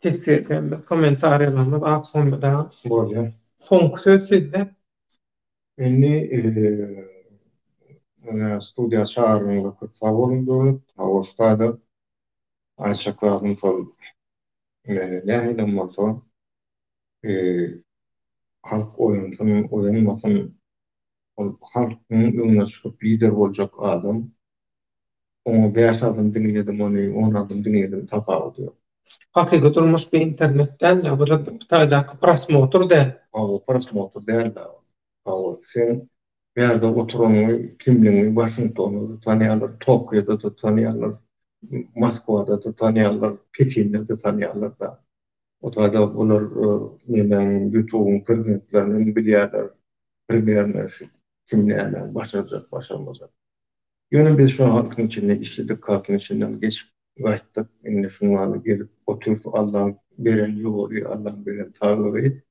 teswirlerimiz, kommentariýalarymyz Akmuhammet aga. Bolýar. Soňky söz sizde. Indi meni studiýa çagyranyňyza köp sag boluň Döwlet. Hawa şu taýda aýtjak zadym şol nähilem bolsa halk oýansyn, oýanmasyn, ol halkyň öňüne çykyp lider boljak adam, oňa bäş adam diňledim ony, on adam diňledim tapawudy ýok. Hakyky durmuş bu internet däl-de, bu taýdaky prosmotr däl. Hawa, prosmotr däl-de. Hawa, sen bärde oturanyňy, kimligiňi Waşingtonda-da tanýarlar, Tokioda-da tanýarlar, Moskwada-da tanýarlar, Pekinde-de tanýarlar-da. O taýda bular nemäň ýutubyň prezidentlerini hem bilýärler, primerno şu kim nämäni başarjak, başarmajak. Ýöne biz şu halkyň içinde işledik, halkyň içinden geçip gaýtdyk. Indi şuň ýaly gezip otyrys, Allaň beren ýoly, Allaň beren saglygy.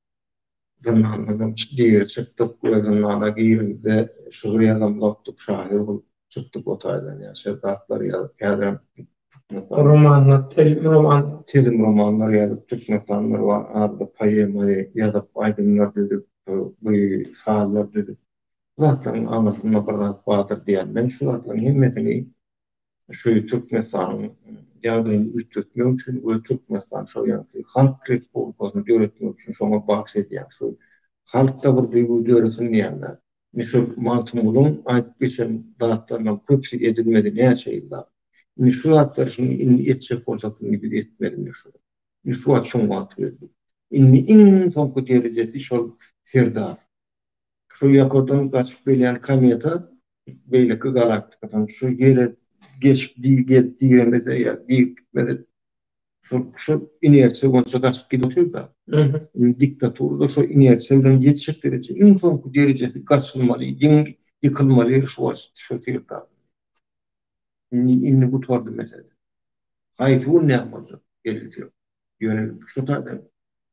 Zyndandan diri çykdyk we zyndana girimizde şygyr ýazamzokdyk, şahyr bolup çykdyk o taýdan ýa şeýle zatlar ýazyp häzirem Türkmenistan Romanlar, telim romanlar. Telim romanlar ýazyp Türkmenistanlar barada poema ýazyp, aýdymlar düzüp, bu sazlar düzüp bu zatlaryň aňyrsynda bir zat bardyr diýýän. Men şu zatlaryň hemmesini şu Türkmenistanyň ýagdaýyny üýtgetmek üçin we Türkmenistan şol ýaňky halk respublikasyny döretmek üçin şoňa bagyş edýän. Şu halkda bir duýgy döresin diýýän-de. Indi şu Magtymgulyň aýdyp geçen zatlarynyň köpüsi edilmedi näçe ýyllap. Indi şu zatlary şindi indi etjek bolsak indi biz etmeli indi şuny. Indi şu wagt şoň wagty geldi. Indi iň soňky derejesi şol Serdar. Şu ýokardan gaçyp gelýän kometa beýleki galaktikadan şu ýere geçip gelip diremese ýa girip gitmese şu şu inersiýa boýunça gaçyp gidip otyr-da. Indi diktatura-da şu inersiýa bilen ýetjek dereje, iň soňky derejesi gaçylmaly, iň ýykylmaly ýeri şu wagt şu serdar. Indi indi gutardy mesele. Haýsy gün näme boljak bellisi ýok. Ýöne şu taýdan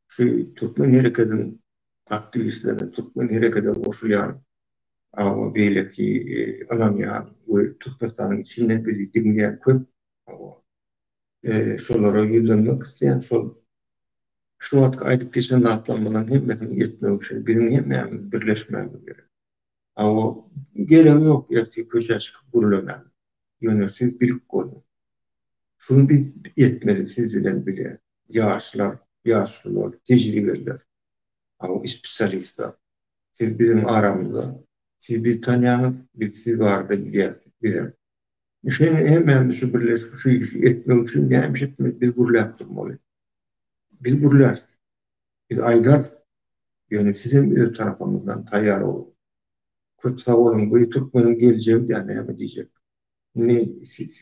şu türkmen hereketiniň aktiwistlerine, türkmen herekete goşulýan we beýleki ynanýan we Türkmenistanyň içinde bizi diňleýän köp şolara ýüzlenmek isleýän şol şu wagtky aýdyp geçen zatlarymyzyň hemmesini etmek üçin biziň hemmämiz birleşmegimiz gerek. Hawa, geregi ýok ertir köçä çykyp gürlemäň. Ýöne siz bilip goýuň. Şuny biz etmeli siz bilen bile, ýaşlar, ýaşulular, tejribeliler, hawa, spesialistler. Siz biziň aramyzda. Siz bizi tanýaňyz, biz siz barada bilýäs, bizem. Şeýle hemmämiz şu birleşip şu işi etmek üçin näme iş etmeli biz gürläp durmaly. Biz gürläris. Biz aýdarys. Ýöne sizem öz tarapyňyzdan taýýar boluň. Köp sag boluň bu türkmeniň geljegi dä näme diýjek. Indi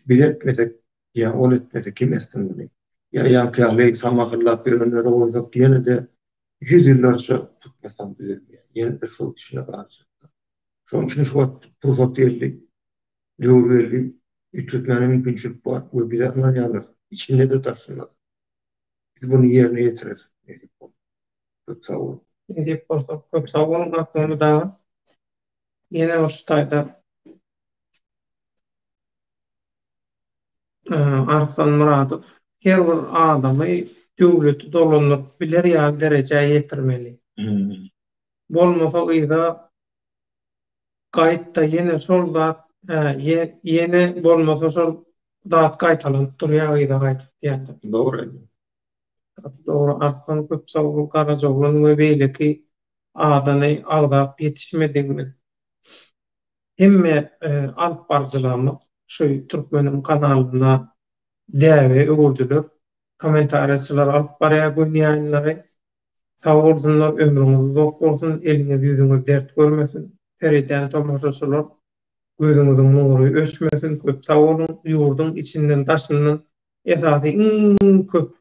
biz etmesek ýa ol etmese kim etsin muny. Ýa ýaňky ýaly samahyllap ýörenleri goýsak ýene-de ýüz ýyllarça Türkmenistan düzelmeýär. Ýene-de şol içine galjak. Şonuň üçin şu wagt pursat geldi. Döwür geldi. Üýtgetmäne mümkinçilik bar we bize ynanýarlar. Içinde-de daşynda-da. Biz muny ýerine ýetireris. Nesip bolsa. Köp sag boluň. Nesip bolsa. Köp sag boluň Akmamyt aga. Ýene bir şu taýda Arslan Myradow her bir adamy döwleti dolandyryp biler ýaly derejä ýetirmeli. Bolmasa yza gaýtda ýene şol zat ýene bolmasa şol zat gaýtalanyp durýar yza gaýdyp diýýärler. Dogry aýdýaň. Gaty dogry Arslan köp sag bol Garajaoglan we beýleki adyny agzap ýetişmedigimiz hemme alyp baryjylarymyz şu türkmeniň kanalynda däbe öwürdiler kommentariýaçylar alyp barýar göni ýaýynlary Sag bolsunlar ömrüňiz uzak bolsun eliňiz ýüzüňiz dert görmesin seredýän tomaşaçylar gözüňiziň nury öçmesin köp sag boluň ýurduň içinden daşyndan esasy iň köp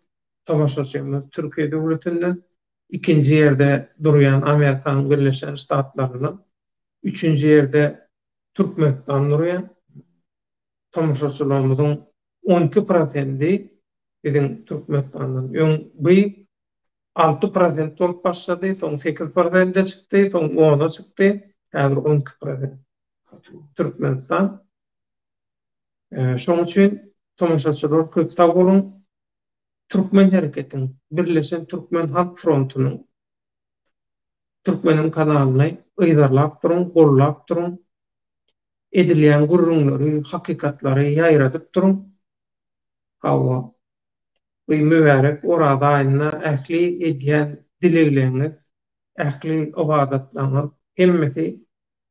tomaşaçymyz Türkiýe döwletinden ikinji ýerde durýan Amerikanyň Birleşen Ştatlaryndan üçünji ýerde Türkmenistan durýan tomaşaçylarymyzyň 12 prosendi biziň Türkmenistandan öň bu. 6 prosent bolup başlady, soň 8 prosente çykdy, soň 10-a çykdy, häzir 12 prosent. Türkmenistan. Şonuň üçin tomaşaçylar köp sag boluň. Türkmen hereketiň, Birleşen Türkmen Halk Frontunyň Türkmeniň kanalyny yzarlap duruň, gollap duruň. Edilýän gürrüňleri, hakykatlary ýaýradyp duruň. Hawa. Bu mübärek Oraza aýynda ähli edýän dilegleňiz, ähli ybadatlaryňyz hemmesi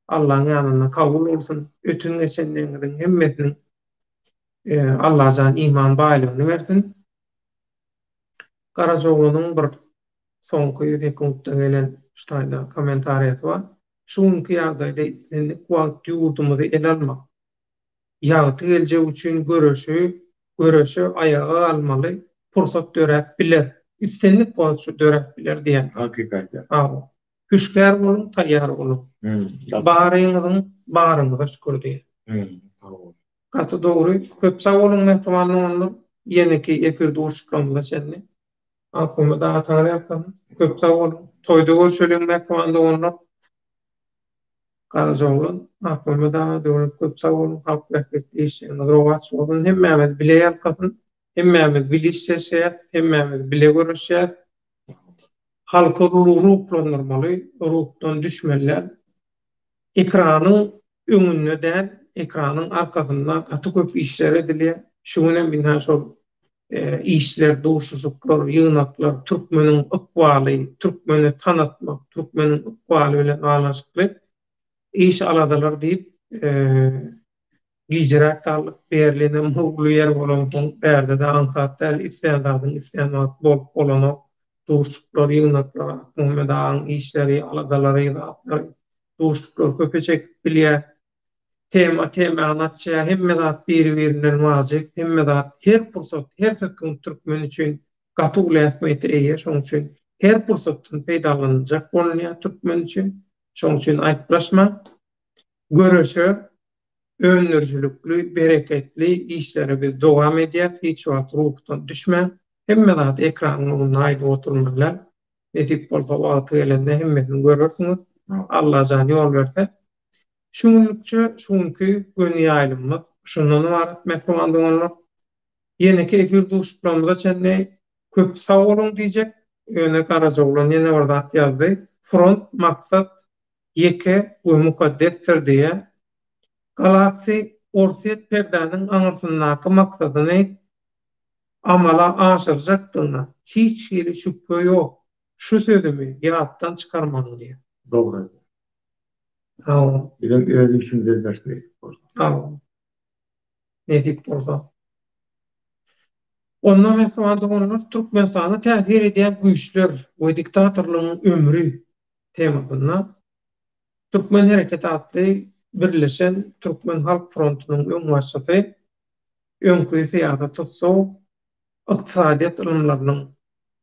Allaň ýanynda kabul bolsun. Öten geçenleriňiziň hemmesiniň Allajan iman baýlygyny bersin. Garajaoglanyň bir soňky sekuntda gelen şu taýda kommentariýasy bar. Şu günki ýagdaýda islendik wagt ýurdumyzy ele almak, ýagty geljek üçin göreşi, göreşe aýaga galmaly pursat döräp biler. Islendik wagt şu döräp biler diýýär. Hakykat. Hawa. Hüşgär boluň, taýýar boluň. Baryňyzyň baryňyza şükür diýýär. Gaty dogry. Köp sag boluň mähriban doganlar. Ýeneki efir duşuşyklarymyza çenli. Akmyrat aga taňry ýalkasyn. Köp sag boluň. Toýda görşeliň mähriban doganlar. Garajaoglan, Akmyrat aga Döwlet köp sag boluň. Halk bähbitli işleriňiz rowaç bolsun. Hemmämiz bile ýalkasyn. Hemmämiz bile işleşýäs. Hemmämiz bile göreşýäs. Halky ruhlandyrmaly, ruhdan düşmeli däl. Ekranyň öňünde däl, ekranyň arkasynda gaty köp işler edilýär. Şu günem ynha şol işler, duşuşyklar, ýygnaklar türkmeniň ykbaly, türkmeni tanatmak, türkmeniň ykbaly bilen baglanyşykly iş-aladalar diýip, gijiräk galdyk. Berlinem uly ýer bolansoň, bärde-de aňsat däl, islän zadyň islän wagt bolup bolanok. Duşuşyklar, ýygnaklar, Akmuhammet agaň işleri, aladalary, zatlary, duşuşyklar köpe çekip bilýär. Tema temany açýar, hemme zat biri-birinden wajyp, hemme zat her pursat, her sekunt türkmen üçin gaty uly ähmiýete eýe, şonuň üçin her pursatdan peýdalanyljak bolunýar türkmen üçin. Şonuň üçin aýyplaşmaň. Göreşe, öndürijilikli, bereketli işlere biz dowam edýäs, hiç wagt ruhdan düşmäň. Hemme zady ekranyň öňünde aýdyp oturmaly däl. Nesip bolsa wagty gelende hemmesini görersiňiz. Allajan ýol berse. Şu günlükçe şu günki göni ýaýlymymyz şundan ybarat mähriban doganlar. Ýeneki efir duşuşyklarymyza çenli köp sag boluň diýjek. Ýöne Garajaoglan ýene bir zat ýazdy. Front maksat ýeke we mukaddesdir diýýär. Galaxy Orsýet perdäniň aňyrsyndaky maksadyny amala aşyrjakdygyna hiç hili şübhe ýok. Şu sözümi ýatdan çykarmaň diýýär. Dogry aýdýar. Hawa. Bizem öz işimizi ederis nesip bolsa. Hawa. Nesip bolsa. Onda mähriban doganlar Türkmenistana täsir edýän güýçler we diktatorlygyň ömri temasynda Türkmen hereketi atly Birleşen Türkmen Halk Frontunyň öňbaşçysy, öňki syýasy tussag, ykdysadyýet ylymlarynyň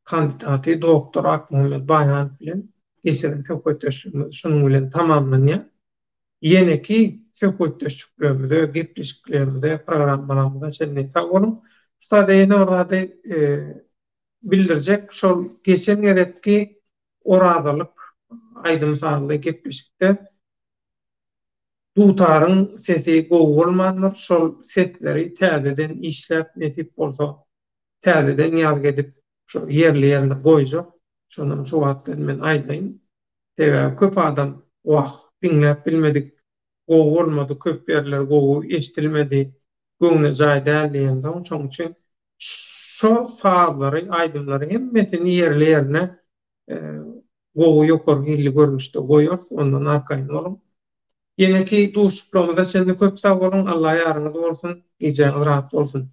kandidaty doktor Akmuhammet Baýhanow bilen geçiren söhbetdeşligimiz şunuň bilen tamamlanýar. Ýeneki söhbetdeşliklerimize, gepleşiklerimize, programmalarymyza çenli sag boluň. Şu taýda ýene bir zady bildirjek, şol geçen gezekki Orazalyk aýdym-sazly gepleşikde dutaryň sesi gowy bolmandyr, şol sesleri täzeden işläp nesip bolsa täzeden ýazgy edip şo ýerli-ýerine goýjak, şonam şu wagtdan men aýdaýyn. Sebäbi köp adam wah diňläp bilmedik, gowy bolmady, köp ýerler gowy eşdilmedi, göwne jaý däl diýensoň şoň üçin şo sazlary, aýdymlary hemmesini ýerli-ýerine gowy ýokary hilli görnüşde goýarys, ondan arkaýyn boluň. Ýeneki duşuşyklarymyza çenli köp sag boluň, Alla ýaryňyz bolsun, gijäňiz rahat bolsun!